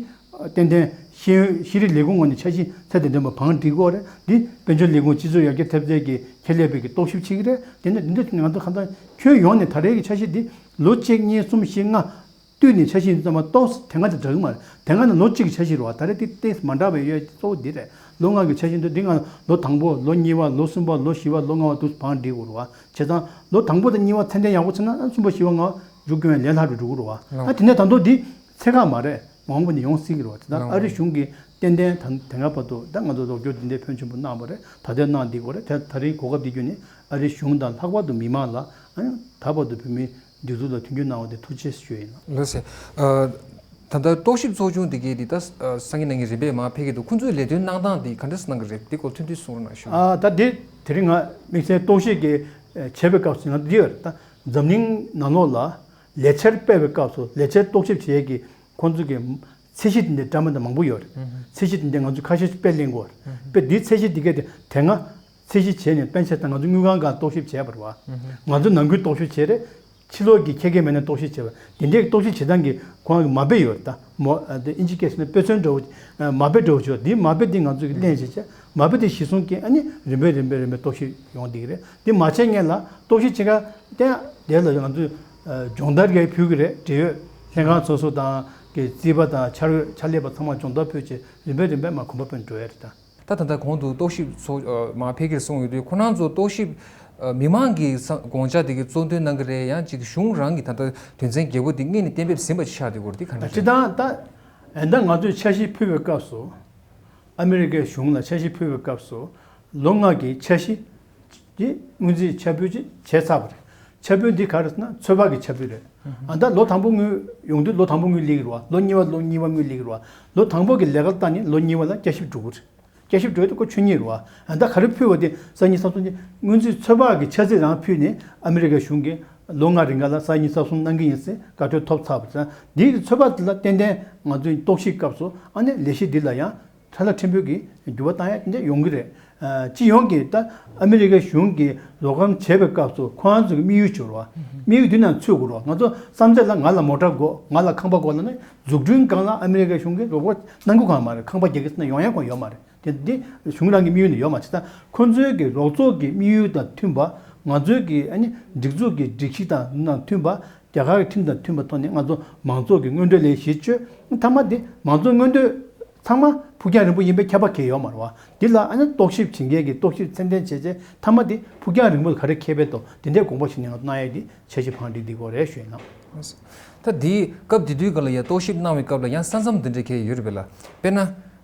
ཏན་ཏན་ཤེས་ཡོན་ཤེས་རིག་ལས་ཁུངས་ངོས་ནས་འཆར་གཞི་ཚད་ལྡན་ལྡན་པ་བང་སྒྲིག་དགོས་རེད། འདི་དཔལ་འབྱོར་ལས་ཁུངས་སྤྱི་ཚོགས་ཡར་རྒྱས་ཐབས་རྩལ་གྱི་ཁྱད་ལས་པའི་གི་རྟོག་ཞིབ་བྱེད་ཀྱི་རེད། དེ་འདྲ་འདི་འདྲ་ང་ཚོ་གང་ལྟར་ཁྱོན་ཡོངས་ནས་ད་རེས་ཀྱི་འཆར་གཞི་འདི་ལོ་གཅིག་གཉིས་གསུམ་བཞི་ལྔ་བསྟུད་ནས་འཆར་གཞི་འདི་ཚང་མ་ཏོག་ཙམ་དེ་སྔ་དེ་འདྲ་གི་མ་རེད། དེ་སྔ་ནི་ལོ་གཅིག་གི་འཆར་གཞི་རེད་བ། ད་རེས་དེ་ཏོག་ཙམ་མ་འདྲ་བའི་ཡོད་གཙོ་བོ་འདི་རེད། ལོ་ལྔ་གི་འཆར་གཞི་འདི་འདི་སྔ་ལོ་དང་པོ་ལོ་གཉིས་པ་ལོ་གསུམ་པ་ལོ་བཞི་པ་ལོ་ལྔ་པ་དུ་བང་སྒྲིག་དགོས་རེད་བ། བྱས་ཙང་ལོ་དང་པོ་དང་གཉིས་པ་ཚད་ལྡན་ཡག་པོ་ཚར་ན་ཨ་གསུམ་པ་བཞི་པ་ལྔ་པ་མཇུག་སྐྱོང་ཡ་ལས་སླ་རུ་འགྲོ་གི་རེད་བ། ཨ་དེ་ནས་ད་དུང་འདི་ཚད་བཀག་མ་རེད། མ་འོངས་པ་ནས་ཡོང་སྲིད་ཀྱི་རེད་བ། དེ་དག་ཨ་རི་གཞུང་གིས་ཏན་ཏན་ད་དེ་སྔ་བར་དུ་ད་ང་ཚོ་རོགས་སྐྱོར་འདི་འདྲའི་ཕོན་ཆེན་པོ་གནང་བ་རེད། ད་ལྟ་གནང་བསྡད་ཀྱི་ཡོད་རེད། དེ་ད་རིང་གོ་སྐབས་འདི་བརྒྱུད་ནས་ཨ་རིའི་གཞུང་དང་ལྷག་པར་དུ་མི་མང་ལ་ཨ་ནི་ད་བར་དུ་བོད་མིའི་སྒྲིག་འཛུགས་ལ་མཐུན་འགྱུར་གནང་བ་དེ་ཐུགས་རྗེ་ཆེ་ཞུ་ཡ་ཡིན། ལགས་སེ། ཨ་ད་ལྟ་རྟོག་ཞིབ་ཚོགས་ཆུང་འདི་གས་འདི་ད་སང་ཉིན་གནངས་ཉིན་རིམ་པས་མར་ཕེབས་ཀྱི་འདུག་ཁོང་ཚོའི་ལས་དོན་གནང་སྟངས་འདི་ག་འདྲ་སེ་གནང་གི་རེད། འདི་སྐོར་ཐུང་ཐུང་གསུང་རོགས་གནང་ཞུ། ཨ་ད་འདི་དེ་རིང་ང་དམིགས་བསལ་རྟོག་ཞིབ་ཀྱི་བྱས་པའི་སྐབས་སུ་ང་འདི་ཡོད་རེད། ད་འཛམ་གླིང་ནང་ལོགས་ལ་ལས་འཆར་སྤེལ་བའི་སྐབས་སུ་ལས་འཆར་རྟོག་ཞིབ་བྱེད་ཡས་ཀྱི་ཁོང་ཚོ་གི་ ཚད་གཞི་དེ་འདྲའི་འདྲ་མི་འདྲ་མང་པོ་ཡོད་རེད། ཚད་གཞི་དེ་འདྲའི་ང་ཚོས་ཁ་ཤས་ཤིག་དཔེ་ལེན་དགོས་རེད། དཔེ་འདིའི་ཚད་གཞི་དེ་གས་དེ་དེ་སྔ་ཚད་གཞི་བྱས་ནས་དཔེ་ཆ་དང་ང་ཚོ་དངུལ་ཁང་སྒང་རྟོག་ཞིབ་བྱས་པ་རེད་བ། ང་ཚོ་ནང་ཁུལ་རྟོག་ཞིབ་བྱས་རེད། ཕྱི་ལོགས་ཀྱི་ཁྱད་མཁས་མེད་ན་རྟོག་ཞིབ་བྱས་པ། དེ་འདྲའི་རྟོག་ཞིབ་བྱེད་སྟངས་ཀྱི་ཁོང་གི་མ་དཔེ་ཡོད་རེད་ད། མོ་ཨ་དེ་ཨིན་ཇི་སྐད་ཟེར་ན་དཔེ་མཚོན་འདྲ་བོ། མ་དཔེ་འདྲ་བོ་ཅིག་ཡོད། དེའི་མ་དཔེ་དེ་ང་ཚོ་གིས་ལེན་བྱས་བྱས། མ་དཔེ་དེ་གཞིར་བཟུང་གིས་ཨ་ནི་རིམ་པས་རིམ་པས་རིམ་པས་རྟོག་ཞིབ་ཡོང་བསྡད་ཀྱི་རེད། དེ་མ་བྱས་སྔོན་ལ་རྟོག་ཞིབ་བྱེད་ག་དེ་དེ་ལ་ང་ཚོས་ཨ་སྦྱོང་བརྡར་གྱི་ཕུལ་གྱི་རེད། འབྲེལ་ཡོད་ལྷན་ཁང་སོ་སོ་དང་གི་རྩིས་པ་དང་འཆར་འོས་ཕྱག་ལས་པ་ཚང་མ་སྦྱོང་བརྡར་ཕུལ་བྱས་རིམ་པས་རིམ་པས་མར་གོམ་པ་སྤོས་འགྲོ་ཡ་རེད་ད། ད་ད་ལྟ་གོང་དུ་རྟོག་ཞིབ་ཚོགས་ཨ་མར་ཕེབས་ཀྱི་རེད་གསུངས་ཡོད་དུས། ཁོ་རང་ཚོ་རྟོག་ཞིབ་ཨ་མི་མང་གི་ས་དགོངས་འཆར་དེ་གའི་གཙོ་འདོན་གནང་གི་རེད། ཡང་ཅིག་གཞུང་རང་གི་ད་ལྟ་དོན་ཚན་བརྒྱད་པོ་དེ་སྔོན་ནས་གཏན་འབེབས་ཟིན་པ་ཆགས་དེ་སྐོར་དེ་ག་འདྲ་སྤྱིར་བཏང་ད་ཨ་ད་ང་ཚོས་འཆར་གཞི་ཕུལ་བའི་སྐབས་སུ། ཨ་མི་རི་ཀའི་གཞུང་ལ་འཆར་གཞི་ཕུལ་བའི་སྐབས་སུ་ལོ་ལྔ་གི་འཆར་གཞི་དེ་སྔོན་རྩིས་འཆར་འབུལ་ཅིག་བྱས་ཚར་བ་རེད། འཆར་འབུལ་འདི་ག་རེ་ཟེར་ན་ཚོད་དཔག་གི་འཆར་འབུལ་རེད། ཨ་ད་ལོ་དང་པོ་དངུལ་ཡོང་དུས་ལོ་དང་པོ་དངུལ་སླེབས་ཀྱི་རེད་བ། ལོ་གཉིས་པ་ལོ་གཉིས་པ་དངུལ་སླེབས་ཀྱི་རེད་བ། ལོ་དང་པོ་གི་ལས་ཀ་བཏང་ནས་ལོ་གཉིས་པ་ལ་བསྐྱར་ཞིབ་འགྲོ་གི་རེད། བསྐྱར་ཞིབ་འགྲོ་ཡ་དེ་ཁོ་ཆོས་ཉིད་རེད་བ། ཨ་ད་ག་རེ་ཕུལ་བ་དེ་གསར་རྙིང་གསར་གསུམ་དེ་སྔོན་རྩིས་ཚོད་དཔག་གི་འཆར་རྩིས་རང་ཕུལ་ནས་ཨ་མི་རི་ཀའི་གཞུང་གིས་ལོ་ལྔ་རིང་ག་ལ་གསར་རྙིང་གསར་གསུམ་གནང་གི་ཡིན་ཟེར་བཀའ་འཁྲོལ་ཐོབ་ཚར་བ་དང་། འདིའི་ཚོད་དཔག་དེ་ལ་ཏན་ཏན་ང་ཚོའི་རྟོག་ཞིབ་སྐབས་སུ་ཨ་ནི་ལས་གཞི་འདི་ལ་ཡང་ཁྲ་ལ་ཕྲན་བུ་གི་འགྱུར་བ་བཏང་ཡ་དེ་འདྲ་ཡོང་གི་རེད། ཨ་སྤྱི་ཡོངས་ཀྱི་ད་ཨ་མི་རི་ཀའི་གཞུང་གིས་རོགས་རམ་བྱེད་པའི་སྐབས་སུ་ཁོ་རང་ཚོ་གི་དམིགས་ཡུལ་ཅིག་ཡོད་རེད་བ། དམིགས་ཡུལ་འདི་ནང་ཚུད་དགོས་རེད་བ། ང་ཚོ་བསམ་ཚད་ལ་ང་ལ་མོ་ཊ་དགོས། ང་ལ་ཁང་པ་དགོས་ལབ་ན་འཛུགས་སྐྲུན་སྒང་ལ་ཨ་མི་རི་ཀའི་གཞུང་གིས་རོགས་པ་གནང་རྒྱུ་གང་མ་རེད། ཁང་པ་རྒྱག་གི་ཟེར་ན་ཡོང་ཡ་གང་ཡོད་མ་རེད། དེ་འདི་གཞུང་རང་གི་དམིགས་ཡུལ་ནི་ཡོད་མ་རེད། ད་ཁོ་ཚོའི་གི་རོགས་ཚོགས་ཀྱི་དམིགས་ཡུལ་དང་མཐུན་པ། ང་ཚོའི་གི་ཨ་ནི་སྒྲིག་འཛུགས་ཀྱི་སྒྲིག་གཞི་དང་ནང་མཐུན་པ། རྒྱ་གར་གྱི་ཁྲིམས་དང་མཐུན་པའི་ཐོག་ནས་ང་ཚོ་མང་ཚོགས་ཀྱི་མངོན་འདོད་ལ་གཞི་བཅོལ། མཐའ་མ་དེ་མང་ཚོགས་མངོན་འདོད་ཚང་མ་ཕུགས་རྒྱང་རིང་པོ་ཡིན་པའི་ཁྱབ་པ་གང་ཡང་ཡོད་མ་རེད་བ། འདི་ལ་ཨ་ནི་རྟོག་ཞིབ་བྱེད་མཁན་གྱིས་རྟོག་ཞིབ་ཚད་ལྡན་བྱས་རྗེས་མཐའ་མ་དེ་ཕུགས་རྒྱང་རིང་པོ་ག་རེ་འཁེལ་བའི་ཐོག་དེ་འདྲའི་དགོངས་པ་བཞེས་ནས་ང་ཚོ་གནང་ཡས་དེ་འཆར་གཞི་བང་སྒྲིག་འདི་སྐོར་རེད་ཞུས་ན། ད་དེའི་སྐབས་དེ་དུས་སྐབས་ལ་ཡང་རྟོག་ཞིབ་གནང་བའི་སྐབས་ལ་ཡང་ས་མཚམས་འདི་འདྲའི་གས་ཡོད་རེད་པས་ལ། དཔེར་ན།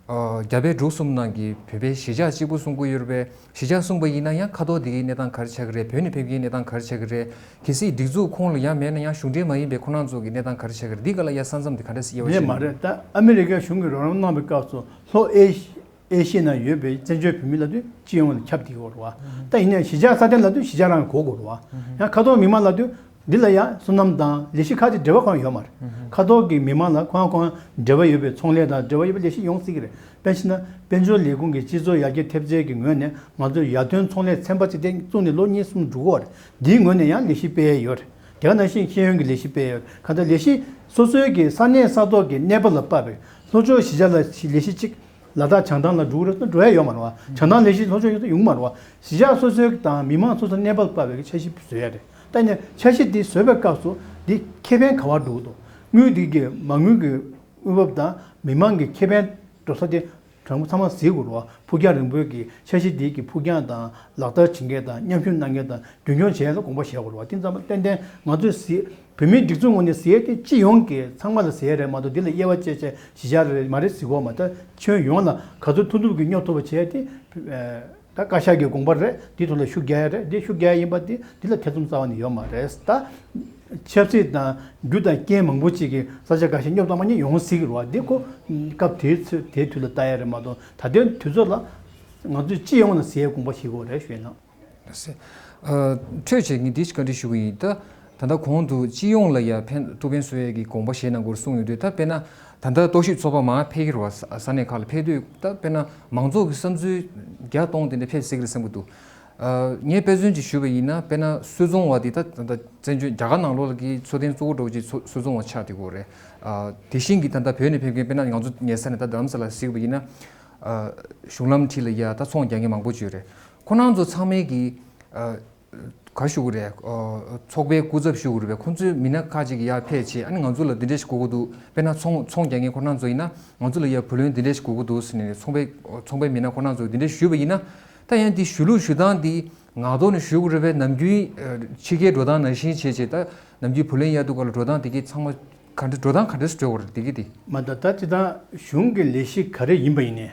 ཨ་རྒྱ་བལ་འབྲུག་གསུམ་ནང་གི་བོད་པའི་གཞིས་ཆགས་གཅིག་པུ་གསུང་གི་ཡོད་རེད་པས། གཞིས་ཆགས་གསུངས་པ་ཡིན་ན་ཡང་ཁ་ཐོག་དེ་གའི་གནས་སྟངས་ག་རེ་ཆགས་ཀྱི་རེད། བོད་ནས་ཕེབས་མཁན་གནས་སྟངས་ག་རེ་ཆགས་ཀྱི་རེད། གལ་སྲིད་སྒྲིག་འཛུགས་ཁོངས་ལ་ཡང་མེད་ན་ཡང་གཞུང་འབྲེལ་མ་ཡིན་པའི་ཁོ་རང་ཚོ་གི་གནས་སྟངས་ག་རེ་ཆགས་ཀྱི་རེད། འདི་ག་ལ་ཡང་ས་མཚམས་དེ་ག་འདྲ་སེ་དབྱེ་བ་ཕྱེ་ནས། མེད་མ་རེད། ད་ཨ་མི་རི་ཀའི་གཞུང་གིས་རོགས་རམ་གནང་བའི་སྐབས་སུ་ལྷོ་ཨེ་ཤི་ཨེ་ཤི་ཡ་ནང་ཡོད་པའི་བཙན་བྱོལ་བོད་མི་ལབ་དུས་སྤྱི་ཡོངས་ལ་ཁྱབ་བསྡད་ཡོད་རེད་བ། ད་ཡིན་ནའི་གཞིས་ཆགས་སྲ་བརྟན་ལབ་དུས་གཞིས་ཆགས་རང་གི་གོ་དགོས་རེད་བ། ཡང་ཁ་ཐོག་མི་མང་ལབ་དུས་འདི་ལ་ཡང་བསོད་ནམས་དང་ལས་གཞི་ཁག་ཅིག་འབྲེལ་བ་གང་ཡང་ཡོད་མ་རེད། ཁ་ཐོག་གི་མི་མང་ལ་ཁོང་ཁོང་འབྲེལ་བ་ཡོད་པའི་ཚོང་ལས་དང་འབྲེལ་བ་ཡོད་པའི་ལས་གཞི་ཡོང་སྲིད་ཀྱི་རེད། དཔེ་བྱས་ན་དཔལ་འབྱོར་ལས་ཁུངས་ཀྱི་སྤྱི་ཚོགས་ཡར་རྒྱས་ཐེབས་རྩའི་གི་ངོས་ནས་ང་ཚོས་ཡར་ཐོན་ཚོང་ལས་ཚན་པ་ཅིག་དེ་བཙུགས་ནས་ལོ་གཉིས་གསུམ་འགྲོ་གི་ཡོད་རེད། འདིའི་ངོས་ནས་ཡང་ལས་གཞི་སྤེལ་ཡས་ཡོད་རེད། དེ་ག་ནང་བཞིན་ཤེས་ཡོན་གྱི་ལས་གཞི་སྤེལ་ཡས་ཡོད་རེད། གང་ལྟར་ལས་གཞི་སོ་སོའི་གི་ས་གནས་ས་ཐོག་གི་གནས་བབ་ལ་དཔག་པའི་ལྷོ་ཕྱོགས་གཞིས་ཆགས་ལ་ལས་གཞི་གཅིག་ལ་དྭགས་བྱང་ཐང་ལ་འགྲོ་གི་རེད་ཟེར་ན་འགྲོ་ཡ་ཡོད་མ་རེད་བ། བྱང་ཐང་ལས་གཞི་ལྷོ་ཕྱོགས་ཡོད་ས་ཡོང་གི་མ་རེད་བ། གཞིས་ཆགས་སོ་སོའི་དང་མི་མང་སོ་སོའི་གནས་བབ་སྤར་བའི་འཆར་གཞི་བཟོ་ཡ་རེད། ད་ནི་འཆར་གཞི་འདི་བཟོས་པའི་སྐབས་སུ་འདི་ཁེ་ཕན་ག་བར་འགྲོ་གི་འདུག་དངུལ་འདི་གི་མ་དངུལ་གྱི་དངུལ་འབབ་དང་མི་མང་གི་ཁེ་ཕན་འགྲོ་ས་དེ་དྲང་པོ་ཚང་མ་གཟིགས་དགོས་རེད་བ། ཕུགས་རྒྱང་རིང་པོའི་གི་འཆར་གཞི་འདི་གི་ཕུགས་རྒྱང་དང་ལག་བསྟར་བྱེད་མཁན་དང་མཉམ་ཞུགས་གནང་མཁན་དང་རྒྱུན་འཁྱོངས་བྱེད་ཡ་ལ་དགོངས་པ་བཞེས་དགོས་རེད་བ། དེ་ཙམ་པ་ཏན་ཏན་ང་ཚོས་གཟིགས། བོད་མིའི་སྒྲིག་འཛུགས་ངོས་ནས་ཟེར་ཡས་དེ་སྤྱི་ཡོངས་ཀྱི་ཚང་མ་ལ་ཟེར་ཡས་རེད་མ་གཏོགས་འདི་ལ་དབྱེ་བ་བཅད་བྱས་གཞིས་ཆགས་རེད་མ་རེད་ཟེར་གྱི་ཡོད་མ་རེད། ད་ཁྱོན་ཡོངས་ལ་ག་ཚོད་ཐུབ་ཐུབ་ཀྱིས་སྙོབ་ཐུབ་པ་བྱས་ཏེ། ད་བཀའ་ཤག་གི་དགོངས་པ་རེད། འདིའི་ཐོག་ལ་ཤུགས་རྒྱག་ཡས་རེད། འདི་ཤུགས་རྒྱག་ཡས་ཡིན་པ་དེ་འདི་ལ་ཐེ་ཚོམ་རྩ་བ་ནས་ཡོད་མ་རེད། ད་ཆབ་སྲིད་དང་རྒྱུ་དང་རྐྱེན་མང་པོ་ཅིག་གིས་ས་ཆ་འགའ་ཤས་སྙོབ་སྟངས་མ་གཉིས་ཡོང་སྲིད་ཀྱི་རེད་བ། འདི་ཁོ་སྐབས་དེའི་ཚོད་དེའི་དུས་ལ་ལྟ་ཡས་རེད་མ་གཏོགས་ད་ལྟའི་དུས་ཚོད་ལ་ང་ཚོས་སྤྱི་ཡོངས་ལ་ཟེར་ཡས་དགོངས་པ་བཞེས་དགོས་རེད་ཞུ་ཡས་ན། ཨ་འཕྲོས་བྱས་ངས་འདི་ཞིག་བཀའ་འདྲི་ཞུ་གི་ཡིན། ད་ད་ལྟ་གོང་དུ་སྤྱི་ཡོངས་ལ་ཡ་ཕན་ཐུགས་ཕན་གསོས་ཡས་ཀྱི་དགོངས་པ་བཞེས་གནང་དགོས་གསུངས་ཡོད་དུས། ད་དཔེར་ན་ད་ལྟ་རྟོག་ཞིབ་ཚོགས་པ་མར་ཕེབས་ཀྱི་རེད་བ། ས་ས་གནས་ཁག་ལ་ཕེབས་དུས་ད་དཔེར་ན་མང་ཚོགས་ཀྱི་བསམ་ཚུལ་བརྒྱ་སྟོང་དེ་འདྲ་ཕེབས་སྲིད་ཀྱི་རེད་བསམ་གྱི་འདུག་ཨ་ངས་དཔེ་མཚོན་ཅིག་ཞུས་པ་ཡིན་ན། དཔེར་ན་སུད་ཚོང་བ་དེ་ད་ད་ལྟ་བཙན་བྱོལ་རྒྱ་གར་ནང་ལོགས་ལ་གི་འཚོ་རྟེན་གཙོ་བོ་འདྲ་བོ་ཅིག་སུད་སུད་ཚོང་བ་ཆགས་བསྡད་ཀྱི་ཡོད་རེད། ཨ་དེ་བཞིན་གྱི་ད་ལྟ་བོད་ནས་ཕེབས་མཁན་དཔེར་ན་ང་ཚོ་ངེད་ས་ནས་ད་རྡ་རམ་ས་ལ་གཟིགས་པ་ཡིན་ན། ཨ་གཞུང་ལམ་འཁྲིས་ལ་ཡ་ད་ཚོང་རྒྱག་མཁན་མང་པོ་ཅིག་ཡོད་རེད། ཁོ་རང་ཚོ་ཚང་མས་ཀྱི་ཨ་ག་ཞུ་གི་རེད། ཨ་ཚོགས་པའི་སྐུ་ཚབ་ཞུ་གི་རེད་པས། ཁོང་ཚོའི་མི་སྣ་ཁག་ཅིག་གིས་ཡར་ཕེབས་བྱས། ཨ་ནི་ང་ཚོ་ལ་འདི་འདྲ་ཞིག་དགོས་ཀྱི་འདུག་དཔེར་ན་ཚོང་ཚོང་རྒྱག་མཁན་ཁོ་རང་ཚོ་ཡིན་ན་ང་ཚོ་ལ་ཡར་བུ་ལོན་འདི་འདྲ་ཞིག་དགོས་ཀྱི་འདུག་ཟེར་ནས་ཚོང་པའི་ཚོང་པའི་མི་སྣ་ཁོ་རང་ཚོ་འདི་འདྲ་ཞུས་པ་ཡིན་ན། ད་ཡང་འདི་ཞུ་ལུགས་ཞུ་སྟངས་འདི་ངག་ཐོག་ནས་ཞུ་དགོས་རེད་པས། ནམ་རྒྱུན་ཨ་ཕྱི་རྒྱལ་འགྲོ་སྟངས་ནང་བཞིན་བྱས་བྱས། ད་ནམ་རྒྱུན་བུ་ལོན་གཡར་དུས་སྐབས་ལ་འགྲོ་སྟངས་དེ་གའི་ཚང་མ་ག་འདྲ་འགྲོ་སྟངས་ག་འདྲ་སེ་འགྲོ་དགོས་རེད། དེ་གི་དེ། མ་ད་ད་སྤྱིར་བཏང་གཞུང་གི་ལས་གཞི་ག་རེ་ཡིན་པ་ཡིན་ནའི་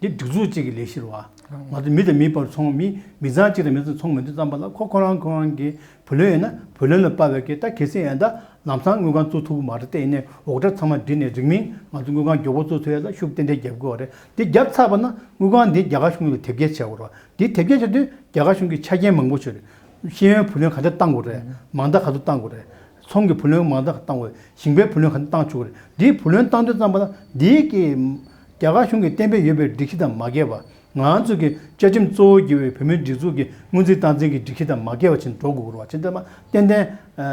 འདི་སྒྲིག་འཛུགས་གཅིག་གི་ལས་གཞི་རེད་བ། ང་ཚོ་མི་དང་མིའི་བར་ཚོང་མི་མི་ཚང་གཅིག་དང་མི་ཚང་ཚོང་མི་འདུག་ཙམ་པ་ལ་ཁོ་ཁོ་རང་ཁོ་རང་གི་བུ་ལོན་ཡོད་ན་བུ་ལོན་ལ་དཔག་པའི་གི་ད་གལ་སྲིད་ཡང་ད་ལམ་སང་དངུལ་ཁང་བཙུགས་ཐུབ་ཀྱི་མ་རེད། དེ་ཡིན་ནའི་འོག་གྲངས་ཚང་མ་སྒྲིལ་ནས་རིང་མིན་ང་ཚོ་དངུལ་ཁང་མགྱོགས་པོ་བཙུགས་ཐུབ་ཡ་ལ་ཤུགས་ཏན་ཏན་རྒྱབ་དགོས་པ་རེད། འདི་རྒྱབ་ཚར་བ་ན་དངུལ་ཁང་འདི་རྒྱ་གར་གཞུང་ལ་དེབ་སྐྱེལ་བྱེད་དགོས་རེད་བ། འདི་དེབ་སྐྱེལ་བྱེད་དུས་རྒྱ་གར་གཞུང་གི་ཆ་རྐྱེན་མང་པོ་ཅིག་ཡོད་རེད། ཤེས་ཡོན་བུ་ལོན་ག་འདྲ་བཏང་དགོས་རེད། མང་ཟླ་ག་ཚོད་བཏང་དགོས་རེད། ཚོང་གི་བུ་ལོན་མང་དག་བཏང་བས་ཞིང་པའི་བུ་ལོན་ག་ཚོད་བཏང་ཆོག་གི་རེད། འདིའི་བུ་ལོན་བཏང་དུས་ཙམ་པ་ལ་འདིའི་གི་རྒྱ་གར་གཞུང་གིས་གཏན་འབེབས་ཡོད་པའི་སྒྲིག་གཞི་དང་མ་འགལ་བ། ང་ཚོ་གི་བཅའ་ཁྲིམས་གཙོ་བོ་གྱུར་བའི་བོད་མིའི་སྒྲིག་འཛུགས་ཀྱི་སྔོན་རྩིས་སྟངས་འཛིན་གྱི་སྒྲིག་གཞི་དང་མ་འགལ་བ་ཅིག་འགྲོ་དགོས་ཀྱི་རེད་བ། ཅི་ལྟར་མ་ཏན་ཏན་ཨ་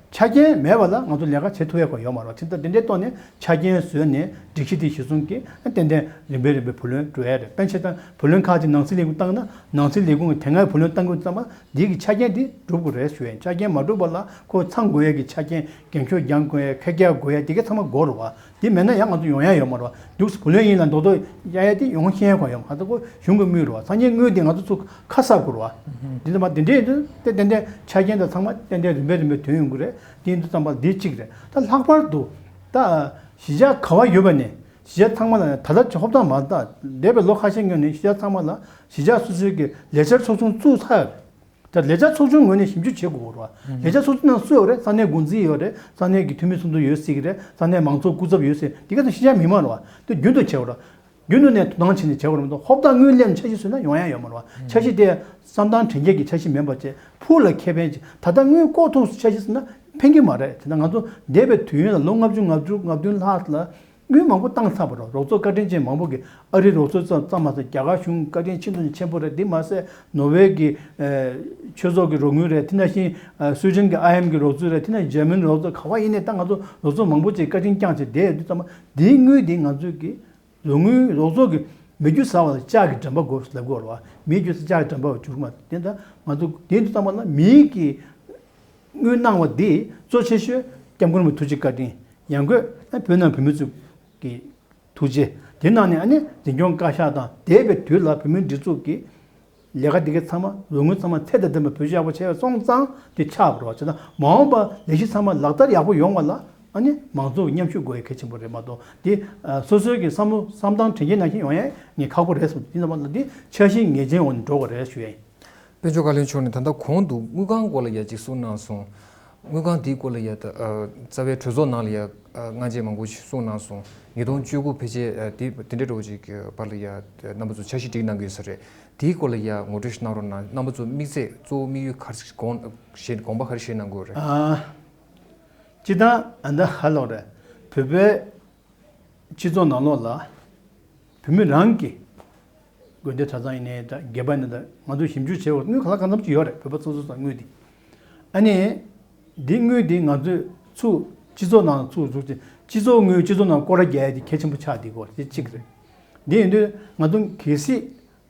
ཆ་རྐྱེན་མེད་པ་ལ་ང་ཚོ་ལས་ཀ་བྱེད་ཐུབ་ཡག་གང་ཡོད་མ་རེད་བ། ཅི་ལྟར་དེ་འདྲའི་ཐོག་ནས་ཆ་རྐྱེན་བཟོས་ནས་སྒྲིག་གཞི་དེ་གཞིར་བཟུང་གིས་ཏན་ཏན་རིམ་པས་རིམ་པས་བུ་ལོན་འགྲོ་ཡ་རེད། དཔེར་ན་ཆ་བཞག་ན་བུ་ལོན་ཁག་ཅིག་ནང་སྲིད་ལས་ཁུངས་བཏང་ན་ནང་སྲིད་ལས་ཁུངས་ཀྱིས་དེ་སྔའི་བུ་ལོན་བཏང་དགོས་ཙམ་པ་འདི་གི་ཆ་རྐྱེན་དེ་འགྲུབ་དགོས་རེད་ཞུ་ཡ་ཡིན། ཆ་རྐྱེན་མ་འགྲུབ་པ་ལ་ཁོ་ཚང་དགོས་ཡ་གི་ཆ་རྐྱེན་འགན་འཁྱེར་རྒྱག་དགོས་ཡ་ཁ་གྱེས་དགོས་ཡ་དེ་ག་ཚང་མ་དགོས་རེད་བ། དེ་མེད་ན་ཡང་ང་ཚོ་ཡོང་ཡ་ཡོད་མ་རེད་བ། འདུག་སེ་བུ་ལོན་ཡིན་ལ་མདོག་མདོག་གཡར་ཡ་དེ་ཡོང་ཤེས་ཡ་གང་ཡོད་མ་རེད། ཁོ་གཞུང་གི་དངུལ་རེད་བ། ས་གནས་དངུལ་དེ་ང་ཚོ་ཚུར་ཁ་གསབ་དགོས་རེད་བ། འདི་ལ་མ་དེ་འདྲས་ཡིན་དུས་ཏན་ཏན་ཆ་རྐྱེན་དང་ཚང་མ་ཏན་ཏན་རིམ་པས་རིམ་པས་ཐོན་ཡོང་གི་རེད། དེ་ཡིན་དུས་ཙམ་པ་འདི་གཅིག་རེད། ད་ལྷག་པར་དུ་ད་གཞིས་ཆགས་ག་བ་ཡོད་པ་ནས་གཞིས་ཆགས་ཚང་མ་ལ་ད་ལྟ་ཧོབ་ཏང་མ་ད་འདས་པའི་ལོ་ཁ་ཤས་སྔོན་ནས་གཞིས་ཆགས་ཚང་མ་ལ་གཞིས་ཆགས་སོ་སོའི་གི་ལས་འཆར་ཚོགས་ཆུང་བཙུགས་ཚར་ཡོད་རེད། ད་ལས་འཆར་ཚོགས་ཆུང་ངོས་ནས་ཞིབ་འཇུག་བྱེད་དགོས་རེད་བ། ལས་འཆར་ཚོགས་ཆུང་ནང་སུ་ཡོད་རེད། ས་གནས་འགོ་འཛིན་ཡོད་རེད། ས་གནས་ཀྱི་འཐུས་མི་ཚོགས་འདུ་ཡོད་སྲིད་ཀྱི་རེད། ས་གནས་མང་ཚོགས་སྐུ་ཚབ་ཡོད་སྲིད། དེ་ག་ཚོ་གཞིས་ཆགས་མི་མང་རེད་བ། དེ་རྒྱུན་དུ་བྱེད་དགོས་རེད། རྒྱུན་དུ་ནས་དོ་སྣང་བྱས་ནས་བྱེད་དགོས་རེད་མ་གཏོགས་ཧོབ་ཏང་དངུལ་ལེན་འཆར་གཞི་བཟོས་ན་ཡོང་ཡ་ཡོད་མ་རེད་བ། འཆར་གཞི་དེ་བསམ་སྟངས་དྲན་སྐྱེས་ཀྱི་འཆར་གཞི་མིན་པ་བྱས་ཕུགས་ལ་ཁེ་ཕན་ཅིག་ད་ལྟ་དངུལ་ལྐོག་ཐུག་འཆར་གཞི་བཟོས་ན་ཕན་གྱི་མ་རེད། དེ་ན་ང་ཚོ་འདས་པའི་དུས་ཡུན་ལ་ལོ་ལྔ་བཅུ་ང་དྲུག་ང་བདུན་ལྷག་ལ་དངུལ་མང་པོ་བཏང་ཚར་བ་རེད། རོགས་ཚོགས་བཀའ་དྲིན་ཅན་མང་པོ་གིས་ཨ་རིའི་རོགས་ཚོགས་ཙམ་ཙམ་མ་ཟད་རྒྱ་གར་གཞུང་བཀའ་དྲིན་ཆེན་པོ་ཆེན་པོ་རེད། འདི་མ་ཟད་ནོར་ཝེ་གི་ཨ་ཆོས་ཚོགས་ཀྱི་རོགས་དངུལ་རེད། དེ་ནང་བཞིན་ཨ་སུའེ་ཌེན་གྱི་ཨའི་ཨེམ་གྱི་རོགས་ཚོགས་རེད། དེ་ནང་འཇར་མན་རོགས་ཚོགས་ག་བ་ཡིན་ནའི་ད་ང་ཚོ་རོགས་ཚོགས་མང་པོ་ཅིག་བཀའ་དྲིན་བསྐྱངས་བྱས་བསྡད་ཡོད་དུས་ཙམ་པ་འདིའི་དངུལ་འདི་ང་ཚོས་ཀྱི་རོགས་དངུལ་རོགས་ཚོགས་ཀྱི་མི་རྒྱུ་ཟ་བ་ལ་ལྕགས་ཀྱི་འགྲམ་པ་དགོས་ལབ་དགོས་རེད་བ། མི་རྒྱུ་ཟ་ལྕགས་ཀྱི་འགྲམ་པ་འགྱུར་གྱི་མ་རེད། དེ་ད་ང་ཚོ་དེ་དུས་ཙམ་པ་ལ་མིའི་གི་དངུལ་གནང་བ་འདི་གཙོ་ཆེ་ཤོས་སྐྱབས་མགོན་རིན་པོ་ཆེ་ཐུགས་རྗེ་བཀའ་དྲིན། ཡང་སྒོས་ཨ་བོད་ནང་བོད་མི་ཚོ་གི་ཐུགས་རྗེ། དེ་ནང་ནས་ཨ་ནི་འཛིན་སྐྱོང་བཀའ་ཤག་དང་འདས་པའི་དུས་ལ་བོད་མིའི་སྒྲིག་འཛུགས་ཀྱི་ལས་ཀ་འདི་གའི་ཚང་མ་རོགས་དངུལ་ཚང་མ་ཚད་དང་ལྡན་པ་བེད་སྤྱོད་ཡག་པོ་བྱས་པ་སོང་ཙང་དེ་ཆགས་པ་རེད་བ། བྱས་ན་མ་འོངས་པ་ལས་གཞི་ཚང་མ་ལག་བསྟར་ཡག་པོ་ཡོང་བ་ལ་ཨ་ནི་མང་ཚོགས་ཀྱི་མཉམ་ཞུགས་དགོས་ཡ་གལ་ཆེན་པོ་རེད་མ་གཏོགས་དེ་ཨ་སོ་སོའི་གི་བསམ་བློ་བསམ་སྟངས་དྲན་སྐྱེས་ནང་བཞིན་ཡོང་ཡ་ངས་ཁག་པོ་རེད་བསམ། དེ་ཙམ་པ་ལ་དེ་འཆར་གཞི་ངེས་ཅན་འོག་ནས་འགྲོ་དགོས་རེད་ཞུ་ཡ་ཡིན། དཔལ་འབྱོར་བཀའ་བློན་མཆོག་ནས་ད་ལྟ་གོང་དུ་དངུལ་ཁང་སྐོར་ལ་ཡ་གཅིག་གསུངས་གནང་སོང་། དངུལ་ཁང་དེའི་སྐོར་ལ་ཡ་ད་ཨ་རྩ་བའི་གྲོས་ཚོགས་ནང་ལ་ཡ་ཨ་སྔ་རྗེས་མང་པོ་ཞིག་གསུངས་གནང་སོང་། ཉིས་སྟོང་བཅུ་དགུ་ཕལ་ཆེར་ཨ་དེ་དེ་འདྲའི་འགྲོ་བ་ཅིག་གི་བར་ལ་ཡ་རྣམ་པ་ཚོ་འཆར་གཞི་སྒྲིག་གནང་གི་ཡོད་ས་རེད། དེའི་སྐོར་ལ་ཡ་ངོ་སྤྲོད་ཞིག་གནང་རོགས་གནང་། རྣམ་པ་ཚོ་དམིགས་ཚད་གཙོ་བོ་དམིགས་ཡུལ་ག་རེ་ཞིག་དགོངས་དགོངས་པ་ག་རེ་བཞེས་གནང་དགོས་རེད། ཨ་སྤྱིར་བཏང་ཨ་ད་ཧ་ལོག་རེད། བོད་པའི་སྤྱི་ཚོགས་ནང་ལོགས་ལ་བོད་མི་རང་གི་དགོན་སྡེ་གྲྭ་ཚང་ཡིན་ནའི་ད་སྒེར་པ་ཡིན་ནའི་ད་ང་ཚོས་ཞིབ་འཇུག་བྱེད་དགོས་དངུལ་གང་ལ་གང་འཚམ་ཅིག་ཡོད་རེད། བོད་པ་སོ་སོ་སོ་དངུལ་འདི་ཨ་ནི་འདི་དངུལ་འདི་ང་ཚོས་ཚུར་སྤྱི་ཚོགས་ནང་ཚུར་འཛུགས་ཏེ་སྤྱི་ཚོགས་དངུལ་སྤྱི་ཚོགས་ནང་སྐོར་ར་རྒྱག་ཡ་དེ་གལ་ཆེན་པོ་ཆགས་བསྡད་ཀྱི་ཡོད་རེད། དེ་གཅིག་རེད། འདི་ཡིན་དུས་ང་ཚོ་གལ་སྲིད་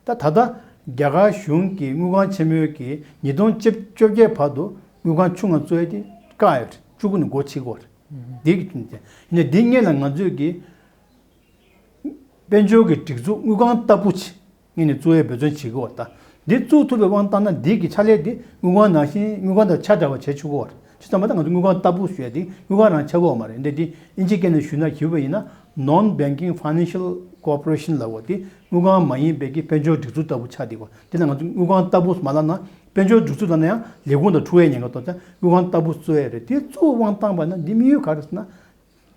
ད་ད་ལྟ་རྒྱ་གར་གཞུང་གི་དངུལ་ཁང་ཆེན་མོའི་གི་ཉིས་སྟོང་བཅོ་བརྒྱད་བར་དུ་དངུལ་ཁང་ཆུང་ང་བཙུགས་ཡ་དེ་བཀག་ཡོད་རེད། བཅུ་དགུ་ནས་སྒོ་ཕྱེ་དགོས་རེད། འདི་གི་དོན་དེ་ཡིན་ན་འདི་སྔོན་ལ་ང་ཚོས་གི་དཔལ་འབྱོར་གྱི་སྒྲིག་འཛུགས་དངུལ་ཁང་ལྟ་བུ་ཅིག་ངོས་ནས་བཙུགས་ཡའི་འབད་བརྩོན་བྱེད་དགོས་པ་དང་། འདི་བཙུགས་ཐུབ་པའི་དབང་བཏང་ན་འདི་གི་ཕྱག་ལས་འདི་དངུལ་ཁང་ནང་བཞིན་དངུལ་ཁང་དང་ཆ་འདྲ་བ་བྱེད་ཆོག་གི་རེད། བྱས་ཙང་མ་ད་ང་ཚོ་དངུལ་ཁང་ལྟ་བུ་ཞུ་ཡ་འདི་དངུལ་ཁང་རང་ཆགས་ཀྱི་ཡོད་མ་རེད། འདི་འདི་ཨིན་ཇི་སྐད་ནས་ཞུས་ན་ཞུས་པ་ཡིན་ན་Non Banking Financial Corporation ལབ་ཡོད། འདི་དངུལ་ཁང་མ་ཡིན་པའི་གི་དཔལ་འབྱོར་སྒྲིག་འཛུགས་ལྟ་བུ་ཆགས་བསྡད་ཡོད། འདི་ལ་ང་ཚོ་དངུལ་ཁང་ལྟ་བུ་མ་ལབ་ན་དཔལ་འབྱོར་སྒྲིག་འཛུགས་ལབ་ན་ཡང་ལས་ཁུངས་དང་འཁྲུག་ཡའི་ཉེན་ཁ་འདུག་ཙང་དངུལ་ཁང་ལྟ་བུ་བཙུགས་ཡ་རེད། དེ་བཙུགས་དབང་བཏང་བ་ན་འདི་དམིགས་ཡུལ་ག་རེ་ཟེར་ན།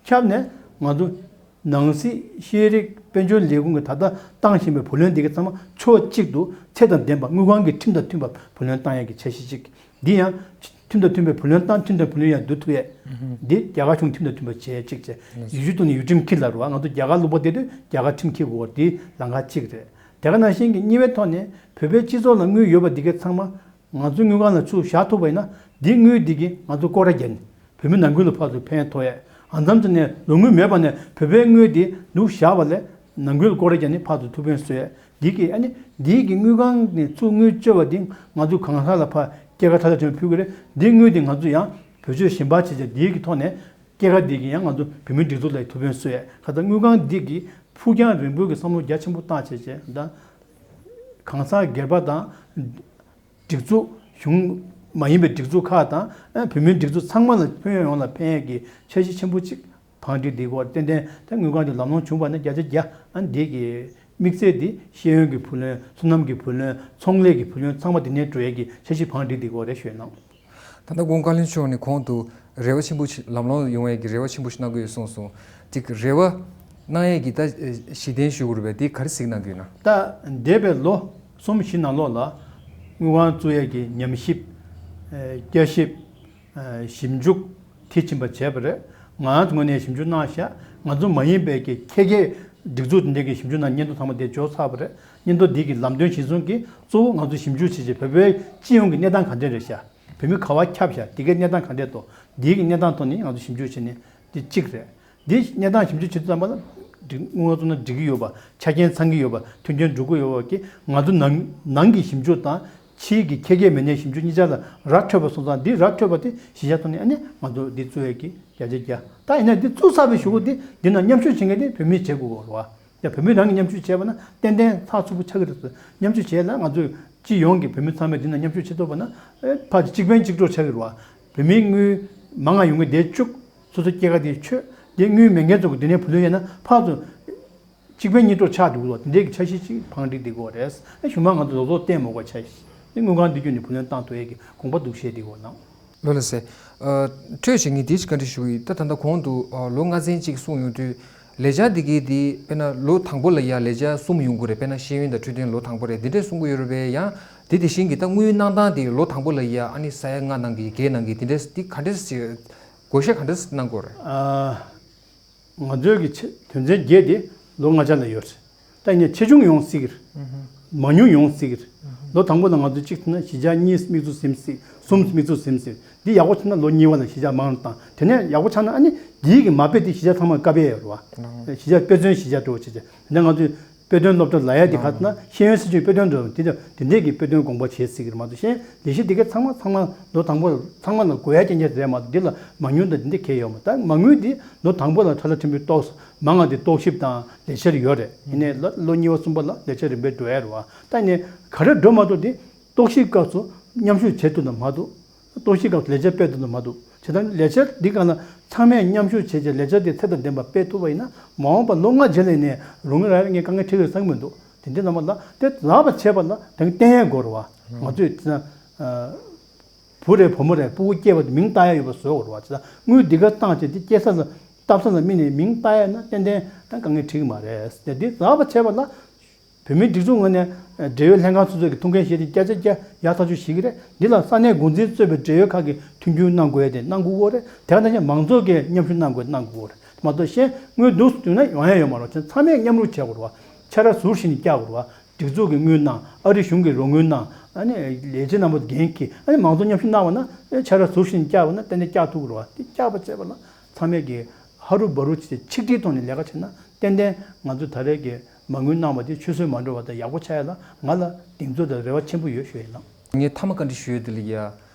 ཁྱབ་ནས་ང་ཚོ་ནང་སྲིད་ཤེས་རིག་དཔལ་འབྱོར་ལས་ཁུངས་ཀྱིས་ད་ལྟ་བཏང་བཞིན་པའི་བུ་ལོན་འདི་ག་ཚང་མ་ཕྱོགས་གཅིག་ཏུ་ཚད་དང་ལྡན་པ་དངུལ་ཁང་གི་ཁྲིམས་དང་མཐུན་པ་བུ་ལོན་བཏང་ཡག་གི་འཆར་གཞི་གཅིག་འདི་ཡང་ཁྲིམས་དང་མཐུན་པའི་བུ་ལོན་བཏང་། ཁྲིམས་དང་བུ་ལོན་ཡང་བསྡུ་ཐུབ་ཡས། འདི་རྒྱ་གར་གཞུང་ཁྲིམས་དང་མཐུན་པ་བྱས་གཅིག་བྱས། ཡིག་ཆུང་ཐོག་ནས་ཡུལ་ཁྲིམས་འཁྱེར་ལ་རུ་བ། ང་ཚོ་རྒྱ་གར་ལུང་པ་བསྡད་དུས་རྒྱ་གར་ཁྲིམས་འཁྱེར་དགོས་པ་འདི་ལམ་ཁ་གཅིག་རེད། དེ་ག་ནང་བཞིན་གྱི་གཉིས་པའི་ཐོག་ནས་བོད་པའི་སྤྱི་ཚོགས་ལ་དངུལ་ཡོད་པ་འདི་གའི་ཚང་མ་ང་ཚོའི་དངུལ་ཁང་ལ་ཚུར་བཞག་ཐུབ་པ་ཡིན་ན་འདི་དངུལ་འདི་གིས་ང་ཚོ་སྐོར་ར་རྒྱག་ནས་བོད་མི་ནང་ཁུལ་ལ་ཕར་ཚུར་ཕན་ཐོགས་ཡས། ཨ་མཚམས་ཅིག་ནས་ལོ་དངུལ་མེད་པ་ནས་བོད་པའི་དངུལ་འདི་ནུབ་བཞག་པ་ལས་ནང་ཁུལ་ལ་སྐོར་ར་རྒྱག་ནས་ཕར་ཚུར་ཐུགས་ཕན་གསོས་ཡས། འདི་གིས་ཨ་ནི་འདི་གི་དངུལ་ཁང་ནས་ཚུར་དངུལ་བཅོལ་བ་འདི་ང་ཚོ་གང་ཟག་ལ་ཕར་སྐྱེད་ཀ་ཐ་ལ་ཐོན་ཕུལ་གི་རེད། འདི་དངུལ་འདི་ང་ཚོ་ཡང་བེད་སྤྱོད་གཞན་པ་བྱས་བྱས་འདི་གི་ཐོག་ནས་སྐྱེད་ཀ་འདི་གི་ཡང་ང་ཚོ་བོད་མིའི་སྒྲིག་འཛུགས་ལ་ཐུགས་ཕན་གསོས་ཡས། ཁ་ཚ་དངུལ་ཁང་འདི་གི་ཕུགས་རྒྱང་རིང་པོའི་གི་བསམ་བློ་རྒྱ་ཆེན་པོ་བཏང་བྱས་བྱས་ད་གང་ཟག་སྒེར་པ་དང་། སྒྲིག་འཛུགས་གཞུང་མ་ཡིན་པའི་སྒྲིག་འཛུགས་ཁག་དང་བོད་མིའི་སྒྲིག་འཛུགས་ཚང་མ་ལ་ཕན་ཡོན་ཡོངས་ལ་ཕན་ཡས་ཀྱི་འཆར་གཞི་ཆེན་པོ་གཅིག་བང་སྒྲིག་འདི་གོ་ཏན་ཏན་ད་དངུལ་ཁང་དེ་ལམ་ལྷོང་བྱུང་བ་ན་བརྒྱ་ཆ་བརྒྱ་ཨ་འདི་གི་དམིགས་ཚད་འདི་ཤེས་ཡོན་གྱི་བུ་ལོན། སོ་ནམ་གྱི་བུ་ལོན། ཚོང་ལས་ཀྱི་བུ་ལོན་ཚང་མ་དེ་ནས་འགྲོ་ཡས་ཀྱི་འཆར་གཞི་བང་སྒྲིག་འདི་གོ་རེ་ཞུས་གནང་། ད་ལྟ་ྋགོང་བཀའ་བློན་མཆོག་ནས་གོང་དུ་རེ་བ་ཆེན་པོ་ཞིག་ལམ་ལྷོང་ཡོང་བའི་གི་རེ་བ་ཆེན་པོ་ཞིག་གནང་གི་ཡོད་གསུངས་སོང་། དེ་གི་རེ་བ་གནང་ཡས་ཀྱི་ད་གཞི་རྟེན་ཞུ་དགོས་རེད་པས། དེ་ག་རེ་གཟིགས་གནང་གི་ཡོད་ན། ད་འདས་པའི་ལོ་གསུམ་བཞི་ནང་ལོགས་ལ་དངུལ་ཁང་བཙུགས་ཡས་ཀྱི་ཉམས་ཞིབ། ཨ་བསྐྱར་ཞིབ། ཨ་ཞིབ་འཇུག། མཐིལ་ཕྱིན་པ་བྱས་པ་རེད། ང་ཚོ་ངོས་ནས་ཞིབ་འཇུག་གནང་ཤག་ང་ཚོ་མ་ཡིན་པའི་གི་ཁྱད་ཁྱད་སྒྲིག་འཛུགས་དེ་འདྲའི་གི་ཞིབ་འཇུག་གནང་སྙན་ཐོ་ཚང་མ་དེ་འབྱོར་ཚར་བ་རེད། སྙན་ཐོ་འདི་གི་ལམ་སྟོན་གཞིར་བཟུང་གིས་གཙོ་བོ་ང་ཚོ་ཞིབ་འཇུག་བྱེད་ཆེད་བོད་པའི་སྤྱི་ཡོངས་ཀྱི་གནས་སྟངས་ག་འདྲ་རེད་ཤག་བོད་མི་ག་བ་ཁྱབ་ཤག་དེ་གའི་གནས་སྟངས་ག་འདྲ་འདུག་འདིའི་གི་གནས་སྟངས་ཐོག་ནས་ང་ཚོ་ཞིབ་འཇུག་བྱས་ནས་འདི་གཅིག་རེད། འདི་གནས་སྟངས་ཞིབ་འཇུག་བྱེད་དུས་ཙམ་པ་ལ་སྒྲིག་སྔོན་ཚོ་ན་འགྲིག་གི་ཡོད་པ། ཆ་རྐྱེན་ཚང་གི་ཡོད་པ། མཐུན་རྐྱེན་འགྲུབ་ཀྱི་ཡོད་པ་གི་ང་ཚོ་ནང་ནང་གི་ཞིབ་འཇུག་དང་ཕྱིའི་གི་ཁྱད་ཁྱད་མེད་ནའི་ཞིབ་འཇུག་གཉིས་ཆ་ལ་ར་འཕྲོད་པ་སོང་ཙང་འདི་ར་འཕྲོད་པ་དེ་གཞི་བཞག་ཐོག་ནས་ཨ་ནི་ང་ཚོ་འདི་བཙུགས་ཡས་ཀྱི་བརྒྱ་ཆ་བརྒྱ། ད་ཡིན་ན་འདི་བཙུགས་ཚར་བའི་གཞུག་གུ་འདི་འདི་ན་མཉམ་ཞུགས་བྱེད་མཁན་དེ་བོད་མི་བྱེད་དགོས་རེད་བ། ཡ་བོད་མི་རང་གིས་མཉམ་ཞུགས་བྱས་པ་ན་ཏན་ཏན་ཚགས་ཚུད་པོ་ཆགས་ཀྱི་རེད་ཟེར། མཉམ་ཞུགས་བྱས་ལ་ང་ཚོས་སྤྱི་ཡོངས་ཀྱི་བོད་མི་ཚང་མས་འདི་ན་མཉམ་ཞུགས་བྱེད་ཐུབ་པ་ན་ཨེ་ཕར་གཅིག་ཕན་གཅིག་གྲོགས་ཆགས་ཀྱི་རེད་བ། བོད་མིའི་དངུལ་མང་ང་ཡོང་གི་དེ་བཅུག་སོ་སོ་སྐྱེད་ཀ་དེ་ཆོད། དེ་དངུལ་མེད་མཁན་ཚོ་གི་དེ་ནས་བུ་ལོན་ཡིན་ན་ཕར་ཚུར་གཅིག་ཕན་གཉིས་གྲོགས་ཆགས་འདུག་ལོ། དེ་འདྲའི་གི་འཆར་གཞི་གཅིག་བང་སྒྲིག་བསྡད་ཀྱི་ཡོད་རེད། ཨེ་གཞུག་མ་ང་ཚོ་ལོ་ཚོགས་བརྟན་མོ་ག་འཆར་གཞི་དེ་དངུལ་ཁང་འདི་བརྒྱུད་ནས་བུ་ལོན་བཏང་ཐུབ་ཡས་ཀྱི་དགོངས་པ་འདུག་བཤད་བསྡད་ཀྱི་ཡོད་ལགས། ལོ་ལགས་སེ། ཨ། འཕྲོས་བྱེད་ངས་འདི་ཞིག་བཀའ་འདྲི་ཞུ་གི་ཡིན། ད་ད་ལྟ་གོང་དུ་ཨ། ལོ་ལྔ་ཚན་གཅིག་གསུངས་ཡོང་དུས་ལས་འཆར་འདི་གའི་འདི་དཔེར་ན་ལོ་དང་པོ་ལ་ཡ་ལས་འཆར་གསུམ་ཡོང་གི་རེད། དཔེར་ན་ཤེས་ཡོན་དང་འཕྲོད་བསྟེན་ལོ་དང་པོ་རེད། འདི་འདྲས་གསུང་གི་ཡོད་རེད་པས། ཡང་དེ་དེ་བཞིན་གྱི་ད་དངུལ་གནང་སྟངས་དེ་ལོ་དང་པོ་ལ་ཡ་ཨ་ནི་ས་ཡ་ལྔ་གནང་གི་བརྒྱད་གནང་གི་འདི་འདྲས་འདི་ག་འདྲས་ཞིག་བགོ་བཤའ་ག་འདྲས་གནང་དགོས་རེད། ཨ། ང་ཚོའི་གི་ཆེ་དོན་ཚན་བརྒྱད་དེ་ལོ་ལྔ་ཆ་ལ་ཡོད་རེད། ད་ཡིན་ན་ཆེ་ཆུང་ཡོང་སྲིད་ཀྱི་རེད། མང་ཉུང་ཡོང་སྲིད་ཀྱི་རེད། ལོ་དང་པོ་ལ་ང་ཚོས་གཅིག་བྱས་ན་གཞིས་ཆགས་གཉིས་དམིགས་སུ་ཟིན་སྲིད། གསུམ་དམིགས་སུ་ཟིན་སྲིད། འདི་ཡག་པོ་བྱས་ན་ལོ་གཉིས་པ་ལ་གཞིས་ཆགས་མང་རུ་བཏང་། དེ་ནས་ཡག་པོ་ཆགས་ན་ཨ་ནི་འདིའི་གི་མ་དཔེ་དེ་གཞིས་ཆགས་ཚང་མར་བཀའ་ཕེབས་ཡོད་རེད་བ། གཞིས་ཆགས་དཔེ་མཚོན་གཞིས་ཆགས་འགྲོ་བྱེད་ཆེད་དེ་ནས་ང་ཚོས་དཔེ་སྟོན་སློབ་གྲྭ་ལབ་ཡ་དེ་ག་ཚོད་ན་ཤེས་ཡོན་སྲིད་བྱུས་དཔེ་སྟོན་འགྲོ་དེ་དེ་འདྲས་ཀྱི་དཔེ་སྟོན་དགོངས་པ་བཞེས་སྲིད་ཀྱི་རེད་མ་གཏོགས། གཞན་ལས་གཞི་དེ་གའི་ཚང་མ་ཚང་མ་ལོ་དང་པོ་ཚང་མ་ལ་དགོས་ཡ་རྐྱང་རྐྱང་རེད་མ་གཏོགས། འདི་ལ་མང་ཉུང་དང་འདི་འདྲ་གང་ཡང་ཡོད་མ་རེད། ད་མ་དངུལ་འདི་ལོ་དང་པོ་ལ་ཁྲ་ལ་ཕྲན་བུ་ཏོག་ཙམ་མང་ང་དེ་རྟོག་ཞིབ་དང་ལས་འཆར་ཡོད་རེད། ཡིན་ནའི་ལོ་ལོ་གཉིས་པ་གསུམ་པ་ལ་ལས་འཆར་རིམ་པས་འགྲོ་ཡ་རེད་བ། ད་ཡིན་ནའི་ག་རེ་འགྲོ་མ་ཐུབ་དེ་རྟོག་ཞིབ་སྐབས་སུ་མཉམ་ཞུགས་བྱེད་ཐུབ་ན་མ་ཐུབ། རྟོག་ཞིབ་སྐབས་སུ་ལས་འཆར་སྤེལ་ཐུབ་ན་མ་ཐུབ། བྱས་ཙང་ལས་འཆར་འདི་སྒང་ལ་ཚང་མས་མཉམ་ཞུགས་བྱས་རྗེས་ལས་འཆར་འདི་ཚད་དང་ལྡན་པ་སྤེལ་ཐུབ་པ་ཡིན་ན་མ་འོངས་པ་ལོ་ལྔ་རྗེས་ལ་ཡིན་ནའི་རུང་གི་ར་ངས་དཀའ་ངལ་འཕྲད་ཀྱི་རེད་བསམ་གྱི་མི་འདུག་དེ་འདྲའི་ནང་མ་ལ་དེ་ལག་པ་བྱས་པ་ལ་དེང་བརྟན་ཡས་དགོས་རེད་བ། ང་ཚོས་བྱས་ཙང་། བུ་རེད་བུ་མོ་རེད་སྤུ་གུ་སྐྱེས་པ་དེ་མིང་བཏགས་ཡ་ཡོད་པ་བཟོ་དགོས་རེད་བ། བྱས་ཙང་དངུལ་འདི་ག་བཏང་བྱས་དེ་སྐྱེ་ས་ལ་བཏབ་ས་ལ་དམིགས་ནས་མིང་བཏགས་ཡ་ན་ཏན་ཏན་ད་དཀའ་ངལ་འཕྲད་ཀྱི་མ་རེད། དེ་འདི་ལག་པ་བྱས་པ་ལ་བོད་མིའི་སྒྲིག་འཛུགས་ངོས་ནས་འབྲེལ་ཡོད་ལྷན་ཁང་སོ་སོ་གི་ཐུགས་འགན་བཞེས་ཏེ་བསྐྱར་ཆ་བསྐྱར་ཡག་ཐག་ཆོད་བྱེད་ཀྱི་རེད། འདི་ལ་ས་གནས་འགོ་འཛིན་གཙོས་པའི་འབྲེལ་ཡོད་ཁག་གིས་མཐུན་འགྱུར་གནང་དགོས་ཡ་དེ་གནང་དགོས་ཀྱི་རེད། དེ་ག་ནང་བཞིན་མང་ཚོགས་ཀྱིས་མཉམ་ཞུགས་གནང་དགོས་གནང་དགོས་ཀྱི་རེད་མ་གཏོགས། གཞན་དངུལ་འདུག་སེ་བསྡུས་ན་ཡོང་ཡ་ཡོད་མ་རེད། བྱས་ཙང་ཚང་མས་མཉམ་རུབ་བྱེད་དགོས་རེད་བ། ཆ་ར་ཟུར་བཞིན་བསྐྱར་དགོས་རེད་བ། སྒྲིག་འཛུགས་ཀྱི་དངུལ་གནང་། ཨ་རི་གཞུང་གི་རོགས་དངུལ་གནང་། ཨ་ནི་ལས་བྱེད་རྣམ་པ་འགན་འཁྱེར། ཨ་ནི་མང་ཚོགས་མཉམ་ཞུགས་གནང་བ་ན་ཨ་ཆ་ར་ཟུར་བཞིན་བསྐྱར་བ་ན་ཏན་ཏན་བསྐྱར་ཐུབ་ཀྱི་རེད་བ། དེ་བསྐྱར་བ་བྱས་པ་ལ་ཚང་མས་ཀྱི་ཧ་རུ་བ་རུ་བྱས་ཏེ་ཆིག་སྒྲིལ་ཐོག་ནས་ལས་ཀ་བྱས་ན་ཏན་ཏན་ང་ཚོས་ད་རེས་ཀྱི་མ་དངུལ་གནང་བ་དེ་ཆུད་ཟོས་མ་འགྲོ་བ་དང་ཡག་པོ་ཆགས་ཡ་ལ་ང་ལ་གདེང་ཚོད་དང་རེ་བ་ཆེན་པོ་ཡོད་ཞུ་ཡ་ཡིན་ལགས། ངས་མཐའ་མ་བཀའ་འདྲི་ཞུ་ཡ་འདི་ལ་ཡ།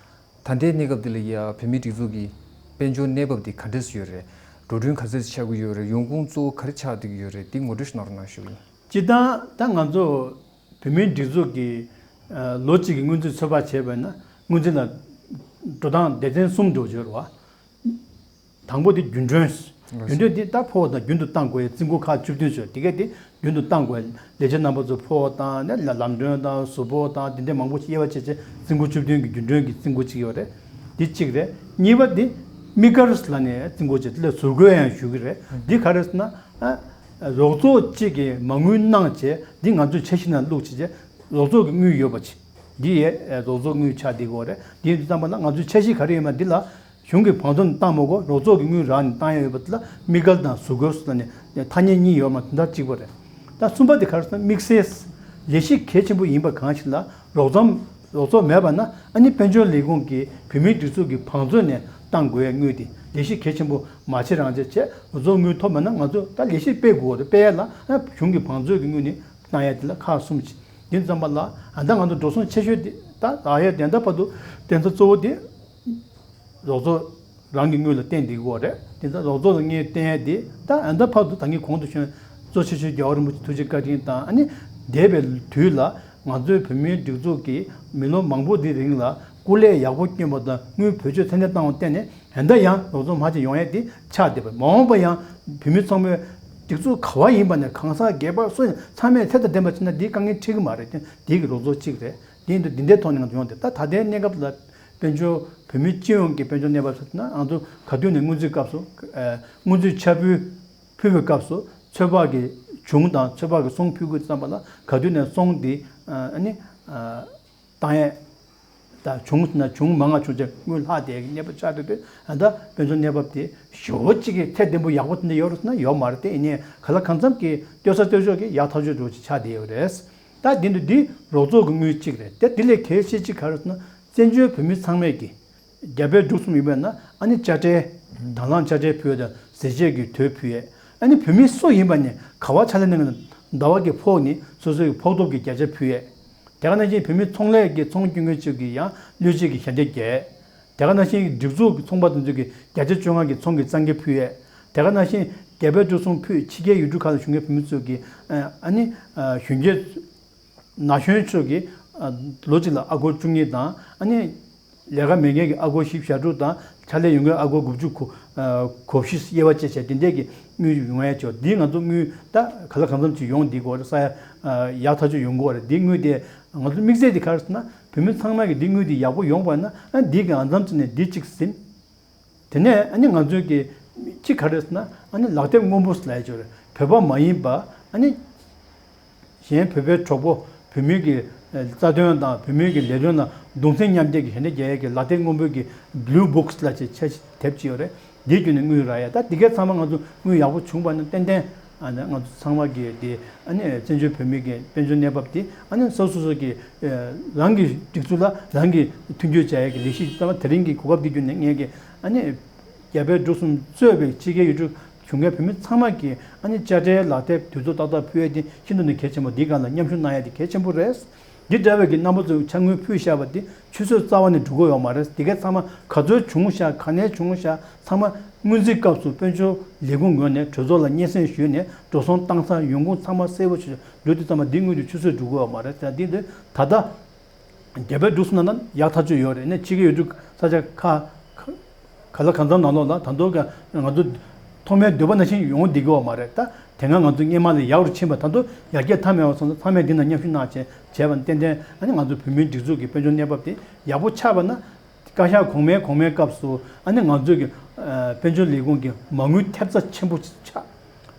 ད་ལྟའི་གནས་སྐབས་འདི་ལ་ཡ་བོད་མིའི་སྒྲིག་འཛུགས་ཀྱི་དཔལ་འབྱོར་གནས་བབ་འདི་ག་འདྲས་ཡོད་རེད། འགྲོ་གྲོན་ག་ཚད་ཆགས་ཀྱི་ཡོད་རེད། ཡོང་ཁུངས་གཙོ་བོ་ག་རེ་ཆགས་བསྡད་ཀྱི་ཡོད་རེད། འདི་ངོ་སྤྲོད་ཞིག་གནང་རོགས་གནང་ཞུ་གི་ཡིན། སྤྱིར་བཏང་ད་ང་ཚོ་བོད་མིའི་སྒྲིག་འཛུགས་ཀྱི་ཨ་ལོ་གཅིག་གི་སྔོན་རྩིས་ཚོད་དཔག་བྱས་པ་ཡིན་ན་སྔོན་རྩིས་ལ་འགྲོ་སྟངས་སྡེ་ཚན་གསུམ་འགྲོ་ཡོད་རེད་བ། དང་པོ་དེ་རྒྱུན་གྲོན། རྒྱུན་གྲོན་དེ་ད་ཕོ་བ་དང་རྒྱུན་དུ་གཏང་དགོས་ཡ་རྩིས་འགོ་ཁག་བཅུ་བདུན་བཟོས། དེ་ག་དེ་རྒྱུན་དུ་གཏང་དགོས་ཡ། ལས་བྱེད་རྣམ་པ་ཚོ་ཕོ་བ་དང་ནས་ལམ་གྲོན་དང་གཟུགས་པོ་དང་དེ་འདྲའི་མང་པོ་ཞིག་དབྱེ་བ་ཕྱེ་བྱས་རྩིས་འགོ་བཅུ་བདུན་གྱི་རྒྱུན་གྲོན་གྱི་རྩིས་འགོ་གཅིག་ཡོད་རེད། འདི་གཅིག་རེད། གཉིས་པ་དེ་དམིགས་བཀར་ལ་ནས་རྩིས་འགོ་བྱས་དེ་ལ་ཟུར་འགོད་ཡང་ཞུ་གི་རེད། འདི་ག་རེ་ཟེར་ན། ཨ། རོགས་ཚོགས་གཅིག་གིས་མ་དངུལ་གནང་བྱས་འདི་ང་ཚོས་འཆར་གཞི་ནང་བླུགས་བྱས་བྱས་རོགས་ཚོགས་ཀྱི་དངུལ་ཡོད་པ་ཅིག་འདི་ཡས་རོགས་ཚོགས་དངུལ་ཆགས་བསྡད་ཀྱི་ཡོད་རེད། འདི་ཡིན་དུས་ཙམ་པ་ལ་ང་ཚོའི་འཆར་གཞི་ག་རེ་ཡོད་མེད་འདི་ལ། གཞུང་གི་བང་མཛོད་ནས་བཏང་མ་དགོས། རོགས་ཚོགས་ཀྱི་དངུལ་རག་ནས་བཏང་ཡ་ཡོད་པ་དེ་ལ་དམིགས་བཀར་དང་ཟུར་འགོད་སོགས་ནས་ཐ་སྙད་གཉིས་ཡོད་མ་དེ་འདྲ་གཅིག་པ་རེད། ད་གསུམ་པ་དེ་ག་རེ་ཟེར་ན་དམིགས་བསལ་ལས་གཞི་གལ་ཆེན་པོ་ཡིན་པ་གང་ཞིག་ལ་རོགས་ཚོགས་རོགས་ཚོགས་མེད་པ་ན་ཨ་ནི་དཔལ་འབྱོར་ལས་ཁུངས་ཀྱི་བོད་མིའི་སྒྲིག་འཛུགས་ཀྱི་བང་མཛོད་ནས་བཏང་དགོས་ཡ་དངུལ་དེ་ལས་གཞི་གལ་ཆེན་པོ་མ་བྱེད་རང་བྱེད་བྱས་རོགས་ཚོགས་དངུལ་ཐོབ་མེད་ན་ང་ཚོ་ད་ལས་གཞི་སྤེལ་དགོས་རེད། སྤེལ་ཡ་ལ་ཨ་གཞུང་གི་བང་མཛོད་ཀྱི་དངུལ་ནས་བཏང་ཡ་དེ་ལ་ཁག་གསུམ་ཅིག་ཡིན་ཙམ་པ་ལ་ཨ་ད་ང་ཚོ་འགྲོ་སོང་ཆེ་ཤོས་དེ་ད་རག་ཡ་དེ་ད་བར་དུ་བརྟེན་ས་གཙོ་བོ་དེ། རོགས་ཚོགས་རང་གི་དངུལ་ལ་བརྟེན་བསྡད་ཀྱི་ཡོད་རེད། དེ་ཚོ་རོགས་ཚོགས་ལ་དངུལ་བརྟེན་ཡ་དེ་ད་ཨ་ད་བར་དུ་ད་གིན་གོང་དུ་ཞུས་གཙོ་ཆེ་ཤོས་རྒྱལ་བ་རིན་པོ་ཆེ་ཐུགས་རྗེ་བཀའ་དྲིན་དང་ཨ་ནི་འདས་པའི་དུས་ལ་ང་ཚོའི་བོད་མིའི་སྒྲིག་འཛུགས་ཀྱིས་མི་ལོ་མང་པོ་འདི་རིང་ལ་སྐུ་ལས་ཡག་པོ་བསྐྱོན་པ་དང་དངུལ་བེད་སྤྱོད་ཚད་ལྡན་བཏང་བར་བརྟེན་ནས་ད་ལྟ་ཡང་རོགས་ཚོགས་མ་ཅིག་ཡོང་ཡ་དེ་ཆགས་བསྡད་པ། མ་འོངས་པ་ཡང་བོད་མི་ཚང་མས་སྒྲིག་འཛུགས་ག་བ་ཡིན་པ་ནས་གང་ཟག་སྒེར་པ་སུ་ཡིན་ཚང་མས་ཚད་དང་ལྡན་པ་བྱས་ན་འདི་དཀའ་ངལ་འཕྲད་ཀྱི་མ་རེད། དེ་འདི་གི་རོགས་ཚོགས་གཅིག་རེད། དེ་ཡིན་དུས་འདི་འདྲའི་ཐོག་ནས་ང་ཚོ་ཡོང་དེ་ད་ད་ལྟའི་གནས་སྐབས་ལ། དཔལ་འབྱོར་བོད་མི་སྤྱི་ཡོངས་ཀྱི་དཔལ་འབྱོར་གནས་བབ་ཟེར་ན་ང་ཚོ་ག་དུས་ནས་སྔོན་རྩིས་སྐབས་སུ་ཨ་སྔོན་རྩིས་ཕྱར་འབུལ་ཕུལ་བའི་སྐབས་སུ་ཚོད་དཔག་གི་གཞུང་དང་ཚོད་དཔག་གི་སོང་ཕུལ་དགོས་བསམ་པ་ལ་ག་དུས་ནས་སོང་དེ་ཨ་ནི་ཨ་བཏང་ཡས་ ད་བྱུང་ན་བྱུང་མང་ང་བྱུང་ཚེ་དངུལ་ལྷག་བསྡད་ཀྱི་གནས་བབ་ཆགས་བསྡད་དུས། ཨ་ད་དཔལ་འབྱོར་གནས་བབ་དེ་ཞེ་པོ་ཅིག་གི་ཚད་ལྡན་པོ་ཡག་པོ་དེ་འདྲ་ཡོད་རེད་ཟེར་ན་ཡོད་མ་རེད་དེ། ཡིན་ནའི་གང་ལ་གང་འཚམ་གྱི་སྟོན་ས་སྟོན་ཕྱོགས་ཀྱི་ཡག་ཐག་ཆོད་འདྲ་བོ་ཅིག་ཆགས་བསྡད་ཡོད་རེད། ད་དེ་འདུག་འདི་རོགས་ཚོགས་ཀྱི་དངུལ་གཅིག་རེད་དེ། དེ་ལས་གལ་ཆེ་ཅིག་ག་རེ་ཟེར་ན། བཙན་བྱོལ་བོད་མི་ཚང་མས་ཀྱི་རྒྱ་བལ་འབྲུག་གསུམ་ཡིན་པས་ན། ཨ་ནི་དཔྱ་ཁྲལ་དང་བླངས་དཔྱ་ཁྲལ་ཕུལ་ཡས་དང་། ཟས་བཅད་ཀྱི་དོད་ཕུལ་ཡས། ཨ་ནི་བོད་མི་སུ་ཡིན་པ་ནས་ག་པར་ཕྱག་ལས་གནང་གི་ཟླ་བ་གི་ཕོགས་ནི་སོ་སོའི་ཕོགས་ཐོབ་ཀྱི་བརྒྱ་ཆ་ཕུལ་ཡས། དེ་ག་ནང་བཞིན་བོད་མི་ཚོང་ལས་ཀྱི་ཚོང་སྐྱོང་མཁན་ཚོས་ཀྱི་ཡང་བློས་བཅད་ཀྱི་ཞལ་འདེབས་རྒྱག་ཡས། དེ་ག་ནང་བཞིན་སྒྲིག་འཛུགས་ཀྱི་ཚོང་པ་དེ་ཚོས་ཀྱི་བརྒྱ་ཆ་བཅོ་ལྔ་གི་ཚོང་གི་གཙང་ཁེ་ཕུལ་ཡས། དེ་ག་ནང་བཞིན་རྒྱ་བལ་འབྲུག་གསུམ་ཕུད་ཕྱི་རྒྱལ་ཡུལ་གྲུ་ཁག་ལ་བཞུགས་མཁན་བོད་མི་ཚོས་ཀྱི་ཨ་ཨ་ནི་ཨ་གཞོན་སྐྱེས་ན་གཞོན་ཚོས་ཀྱི་ཨ་ལོ་གཅིག་ལ་ཨ་སྒོར་བཅུ་གཉིས་དང་། ཨ་ནི་ལས་ཀ་མེད་མཁན་གྱི་ཨ་སྒོར་བཞི་བཅུ་ཞེ་དྲུག་དང་། ཕྱག་ལས་ཡོད་མཁན་ཨ་སྒོར་དགུ་བཅུ་གོ་ཨ་གོ་བཞི་དབྱེ་བ་བཅས་བྱས། དེ་འདྲས་ཀྱི་དངུལ་ཡོང་ཡ་ཆོག་འདི་ང་ཚོ་དངུལ་ད་ག་ལ་གང་འཚམ་ཅིག་ཡོང་བསྡད་ཀྱི་ཡོད་རེད། ས་ཡ་ཨ་ཡག་ཐག་ཆོད་ཡོང་གི་ཡོད་རེད། འདི་དངུལ་དེ་ང་ཚོ་དམིགས་བསལ་དེ་ག་རེ་ཟེར་ན། བོད་མི་ཚང་མ་གི་འདི་དངུལ་དེ་ཡག་པོ་ཡོང་བ་ན། ཨ་འདི་གི་ཨ་མཚམས་ཅིག་ནས་འདི་གཅིག་ཟིན། དེ་ནས་ཨ་ནི་ང་ཚོའི་གི་གཅིག་ག་རེ་ཟེར་ན། ཨ་ནི་ལག་དེབ་སྔོན་པོ་ཟེར་ལབ་ཡ་ཅིག་ཡོད་རེད། བོད་པ་མ་ཡིན་པ། ཨ་ནི་གཞན་བོད་པའི་གྲོགས་པོ། བོད་མིའི་གི་ཨ་རྩ་དོན་དང་བོད་མིའི་གི་ལས་དོན་ལ་གདུང་སེམས་མཉམ་སྐྱེད་ཀྱི་ཞལ་འདེབས་རྒྱག་ཡས་ཀྱི་ལག་དེབ་སྔོན་པོའི་གི་བླུ་བུག་ལབ་ཅིག་ཆེད་དེབ་ཅིག་ཡོད་རེད། འདིའི་བརྒྱུད་ནས་དངུལ་རག་ཡས། ད་འདི་གའི་ཚང་མ་ང་ཚོ་དངུལ་ཡག་པོ་བྱུང་བ་ན་ཏན་ཏན་ཨ་ནི་ང་ཚོ་ཚང་མ་གི་དེ་ཨ་ནི་བཙན་བྱོལ་བོད་མི་གི་དཔལ་འབྱོར་གནས་བབ་དེ་ཨ་ནི་སོ་སོ་སོ་གི་ཨ་རང་གི་སྒྲིག་འཛུགས་ལ་རང་གི་མཐུན་འགྱུར་བྱ་ཡས་ཀྱི་ལས་གཞི་ཚང་མ་དེ་རིང་གི་གོ་སྐབས་འདི་བརྒྱུད་ནས་ངས་ཀྱི་ཨ་ནི་རྒྱ་བལ་འབྲུག་གསུམ་གཙོས་པའི་ཕྱི་རྒྱལ་ཡུལ་གྲུ་བཞུགས་མཁན་བོད་མི་ཚང་མ་གི་ཨ་ནི་དཔྱ་ཁྲལ་ལག་དེབ་དུས་ཚོད་ཏག་ཏག་ཕུལ་ཡས་དེ་ཤིན་ཏུ་ནས་གལ་ཆེན་པོ། འདིའི་སྒང་ལ་མཉམ་ཞུགས་གནང་ཡས་དེ་གལ་ཆེན་པོ་རེད། འདི་འདྲ་བའི་གི་རྣམ་པ་ཚོས་ཕྱག་དངུལ་ཕུལ་བཞག་པ་དེ་ཆུད་ཟོས་རྩ་བ་ནས་འགྲོ་གི་ཡོད་མ་རེད། དེ་གའི་ཚང་མ་ག་ཚོད་བྱུང་ཤག་ག་ནས་བྱུང་ཤག་ཚང་མ་སྔོན་རྩིས་སྐབས་སུ་དཔལ་འབྱོར་ལས་ཁུངས་ངོས་ནས་གྲོས་ཚོགས་ལ་སྙན་སེང་ཞུས་ནས་འགྲོ་སོང་བཏང་ས་ཡོང་ཁུངས་ཚང་མ་གསལ་པོ་ཆོད་འགྲོ་དུས་ཙམ་པ་འདི་དངུལ་དེ་ཆུད་ཟོས་འགྲོ་གི་ཡོད་མ་རེད། ད་འདི་འདི་ད་ལྟ་རྒྱ་བལ་འབྲུག་གསུམ་ནང་ན་ཡག་ཐག་ཆོད་ཡོད་རེད། ནས་ཕྱི་རྒྱལ་ཡུལ་གྲུ་ས་ཆ་ཁག་ཁག་ག་ལ་གང་འཚམ་ནང་ལོགས་ལ་ད་དུང་ང་ཚོ་ཐོག་མའི་འདོད་པ་ནང་བཞིན་ཡོང་བསྡད་ཀྱི་ཡོད་མ་རེད། ད་དེ་སྔ་ང་ཚོ་སྔོན་མ་ལས་ཡག་རུ་ཕྱིན་པ། ད་དུང་ཡར་རྒྱས་མཐའ་མེད་པ་སོང་ཙང་ཚང་མས་འདི་ན་མཉམ་ཞུགས་གནང་བྱས་བྱས་པ་ནི་ཏན་ཏན་ཨ་ནི་ང་ཚོ་བོད་མིའི་སྒྲིག་འཛུགས་ཀྱི་དཔལ་འབྱོར་གནས་བབ་དེ་ཡག་པོ་ཆགས་པ་ན། བཀའ་ཤག་གོང་མའི་གོང་མའི་སྐབས་སུ་ཨ་ནི་ང་ཚོས་ཀྱི་ཨ་དཔལ་འབྱོར་ལས་ཁུངས་ཀྱི་མ་དངུལ་ཐེབས་རྩ་ཆེན་པོ་ཆགས།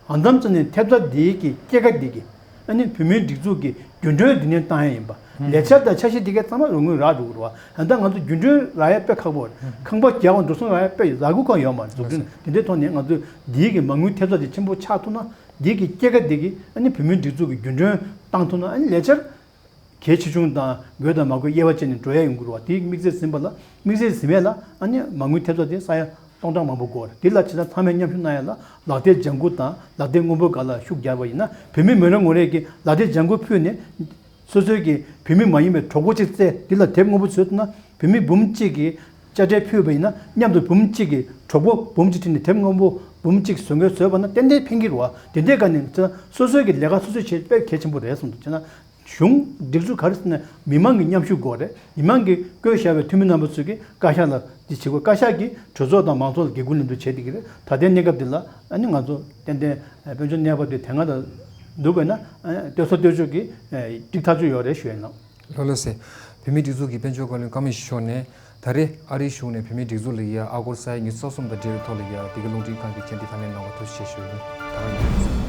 ཨ་མཚམས་ཅིག་ནས་ཐེབས་རྩ་འདིའི་གི་སྐྱེད་ཀ་འདི་གི་ཨ་ནི་བོད་མིའི་སྒྲིག་འཛུགས་ཀྱི་རྒྱུན་གྲོན་འདི་ནས་བཏང་ཡ་ཡིན་པ། ལས་འཆར་དང་འཆར་གཞི་འདི་གའི་ཚང་མ་རོགས་དངུལ་རག་འགྲོ་གི་རེད་བ། ཨ་ད་ང་ཚོ་རྒྱུན་གྲོན་རག་ཡ་དཔེ་ཁག་པོ་རེད། ཁང་པ་རྒྱག་འོང་འགྲོ་སོང་རག་ཡ་དཔེ་རག་གི་ཁག་ཡོད་མ་རེད། འཛུགས་སྐྲུན་དེ་འདྲའི་ཐོག་ནས་ང་ཚོས་འདིའི་གི་མ་དངུལ་ཐེབས་རྩ་འདི་ཆེན་པོ་ཆགས་ཐུབ་ན། འདི་གི་སྐྱེད་ཀ་འདི་གི་ཨ་ནི་བོད་མིའི་སྒྲིག་འཛུགས་ཀྱི་རྒྱུན་གྲོན་བཏང་ཐུབ་ན། ཨ་ནི་ལས་འཆར་གལ་ཆེ་ཆུང་དང་དགོས་དང་མ་དགོས་དབྱེ་བ་བྱས་ནས་འགྲོ་ཡ་ཡོང་གི་རེད་བ། དེའི་དམིགས་བསལ་ཟིན་པ་ལ། དམིགས་བསལ་ཟིན་པ་ལ་ཨ་ནི་མ་དངུལ་ཐེབས་རྩ་དེ་ས་ཡ་སྟོང་ཕྲག་མང་པོ་དགོས་རེད། དེ་ལ་བྱས་ན་ཚང་མས་མཉམ་ཞུགས་གནང་ཡ་ལ་ལག་དེབ་ལྗང་ཁུ་དང་ལག་དེབ་སྔོན་པོ་སྒང་ལ་ཤུགས་རྒྱག་པ་ཡིན་ན། བོད་མི་མི་རེ་ངོ་རེ་གིས་ལག་དེབ་ལྗང་ཁུ་ཕུལ་ནས་སོ་སོའི་གི་བོད་མི་མ་ཡིན་པའི་གྲོགས་པོ་གཅིག་བཙལ། དེ་ལ་དེབ་སྔོན་པོ་བཟོས་ཐུབ་ན། བོད་མི་འབུམ་གཅིག་གིས་དཔྱ་ཁྲལ་ཕུལ་བ་ཡིན་ན། མཉམ་དུ་འབུམ་གཅིག་གི་གྲོགས་པོ་འབུམ་གཅིག་ཁྲིད་ནས་དེབ་སྔོན་པོ་འབུམ་གཅིག་བཟོ་མཁན་བཟོས་པ་ན་ཏན་ཏན་ཕན་གྱི་རེད་བ། དེ་འདྲའི་སྒང་ནས་བྱས་ན་སོ་སོའི་གི་ལས་ཀ་སོ་སོས་བྱེད་དཔེ་གལ་ཆེན་པོ་རེད་གསུངས་འདུག་བྱས་ན་གཞུང་སྒྲིག་འཛུགས་ག་རེ་ཟེར་ན་མི་མང་གི་མཉམ་ཞུགས་དགོས་རེད། མི་མང་གིས་བསྐོས་བཞག་པའི་འཐུས་མི་རྣམ་པ་ཚོས་ཀྱིས་བཀའ་ཤག་ལ་འདི་བྱེད་དགོས། བཀའ་ཤག་གིས་གྲོས་ཚོགས་དང་མང་ཚོགས་ལ་འགན་འཁུར་ལེན་འདུག་བྱེད་བསྡད་ཀྱི་རེད། ད་ལྟའི་གནས་སྐབས་འདི་ལ་ཨ་ནི་ང་ཚོ་ཏན་ཏན་དཔལ་འབྱོར་གནས་བབ་དེ་དེ་སྔ་དང་བསྡུར་བས་ན་ཨ་སྟོན་ས་སྟོན་ཕྱོགས་ཀྱི་འགྲིག་ཐག་ཆོད་ཡོད་རེད་ཞུ་ཡ་ཡིན། ལགས་ལགས་སེ། བོད་མིའི་སྒྲིག་འཛུགས་ཀྱི་དཔལ་འབྱོར་བཀའ་བློན་བཀའ་མོལ་ཞུས་ནས། ད་རེས་ཨ་རིའི་གཞུང་ནས་བོད་མིའི་སྒྲིག་འཛུགས་ལ་ཡ་ཨ་སྒོར་ས་ཡ་ཉི་ཤུ་རྩ་གསུམ་དང་འབྲེལ་བའི་ཐོག་ལ་ཡ་འདི་ག་རླུང་འཕྲིན་ཁང་གི་ཆེད་དུ་ད་ལན་གནང་བ་ཐུགས་རྗེ་ཆེ་ཞུ་ཡིན། ད་ག་ཡིན།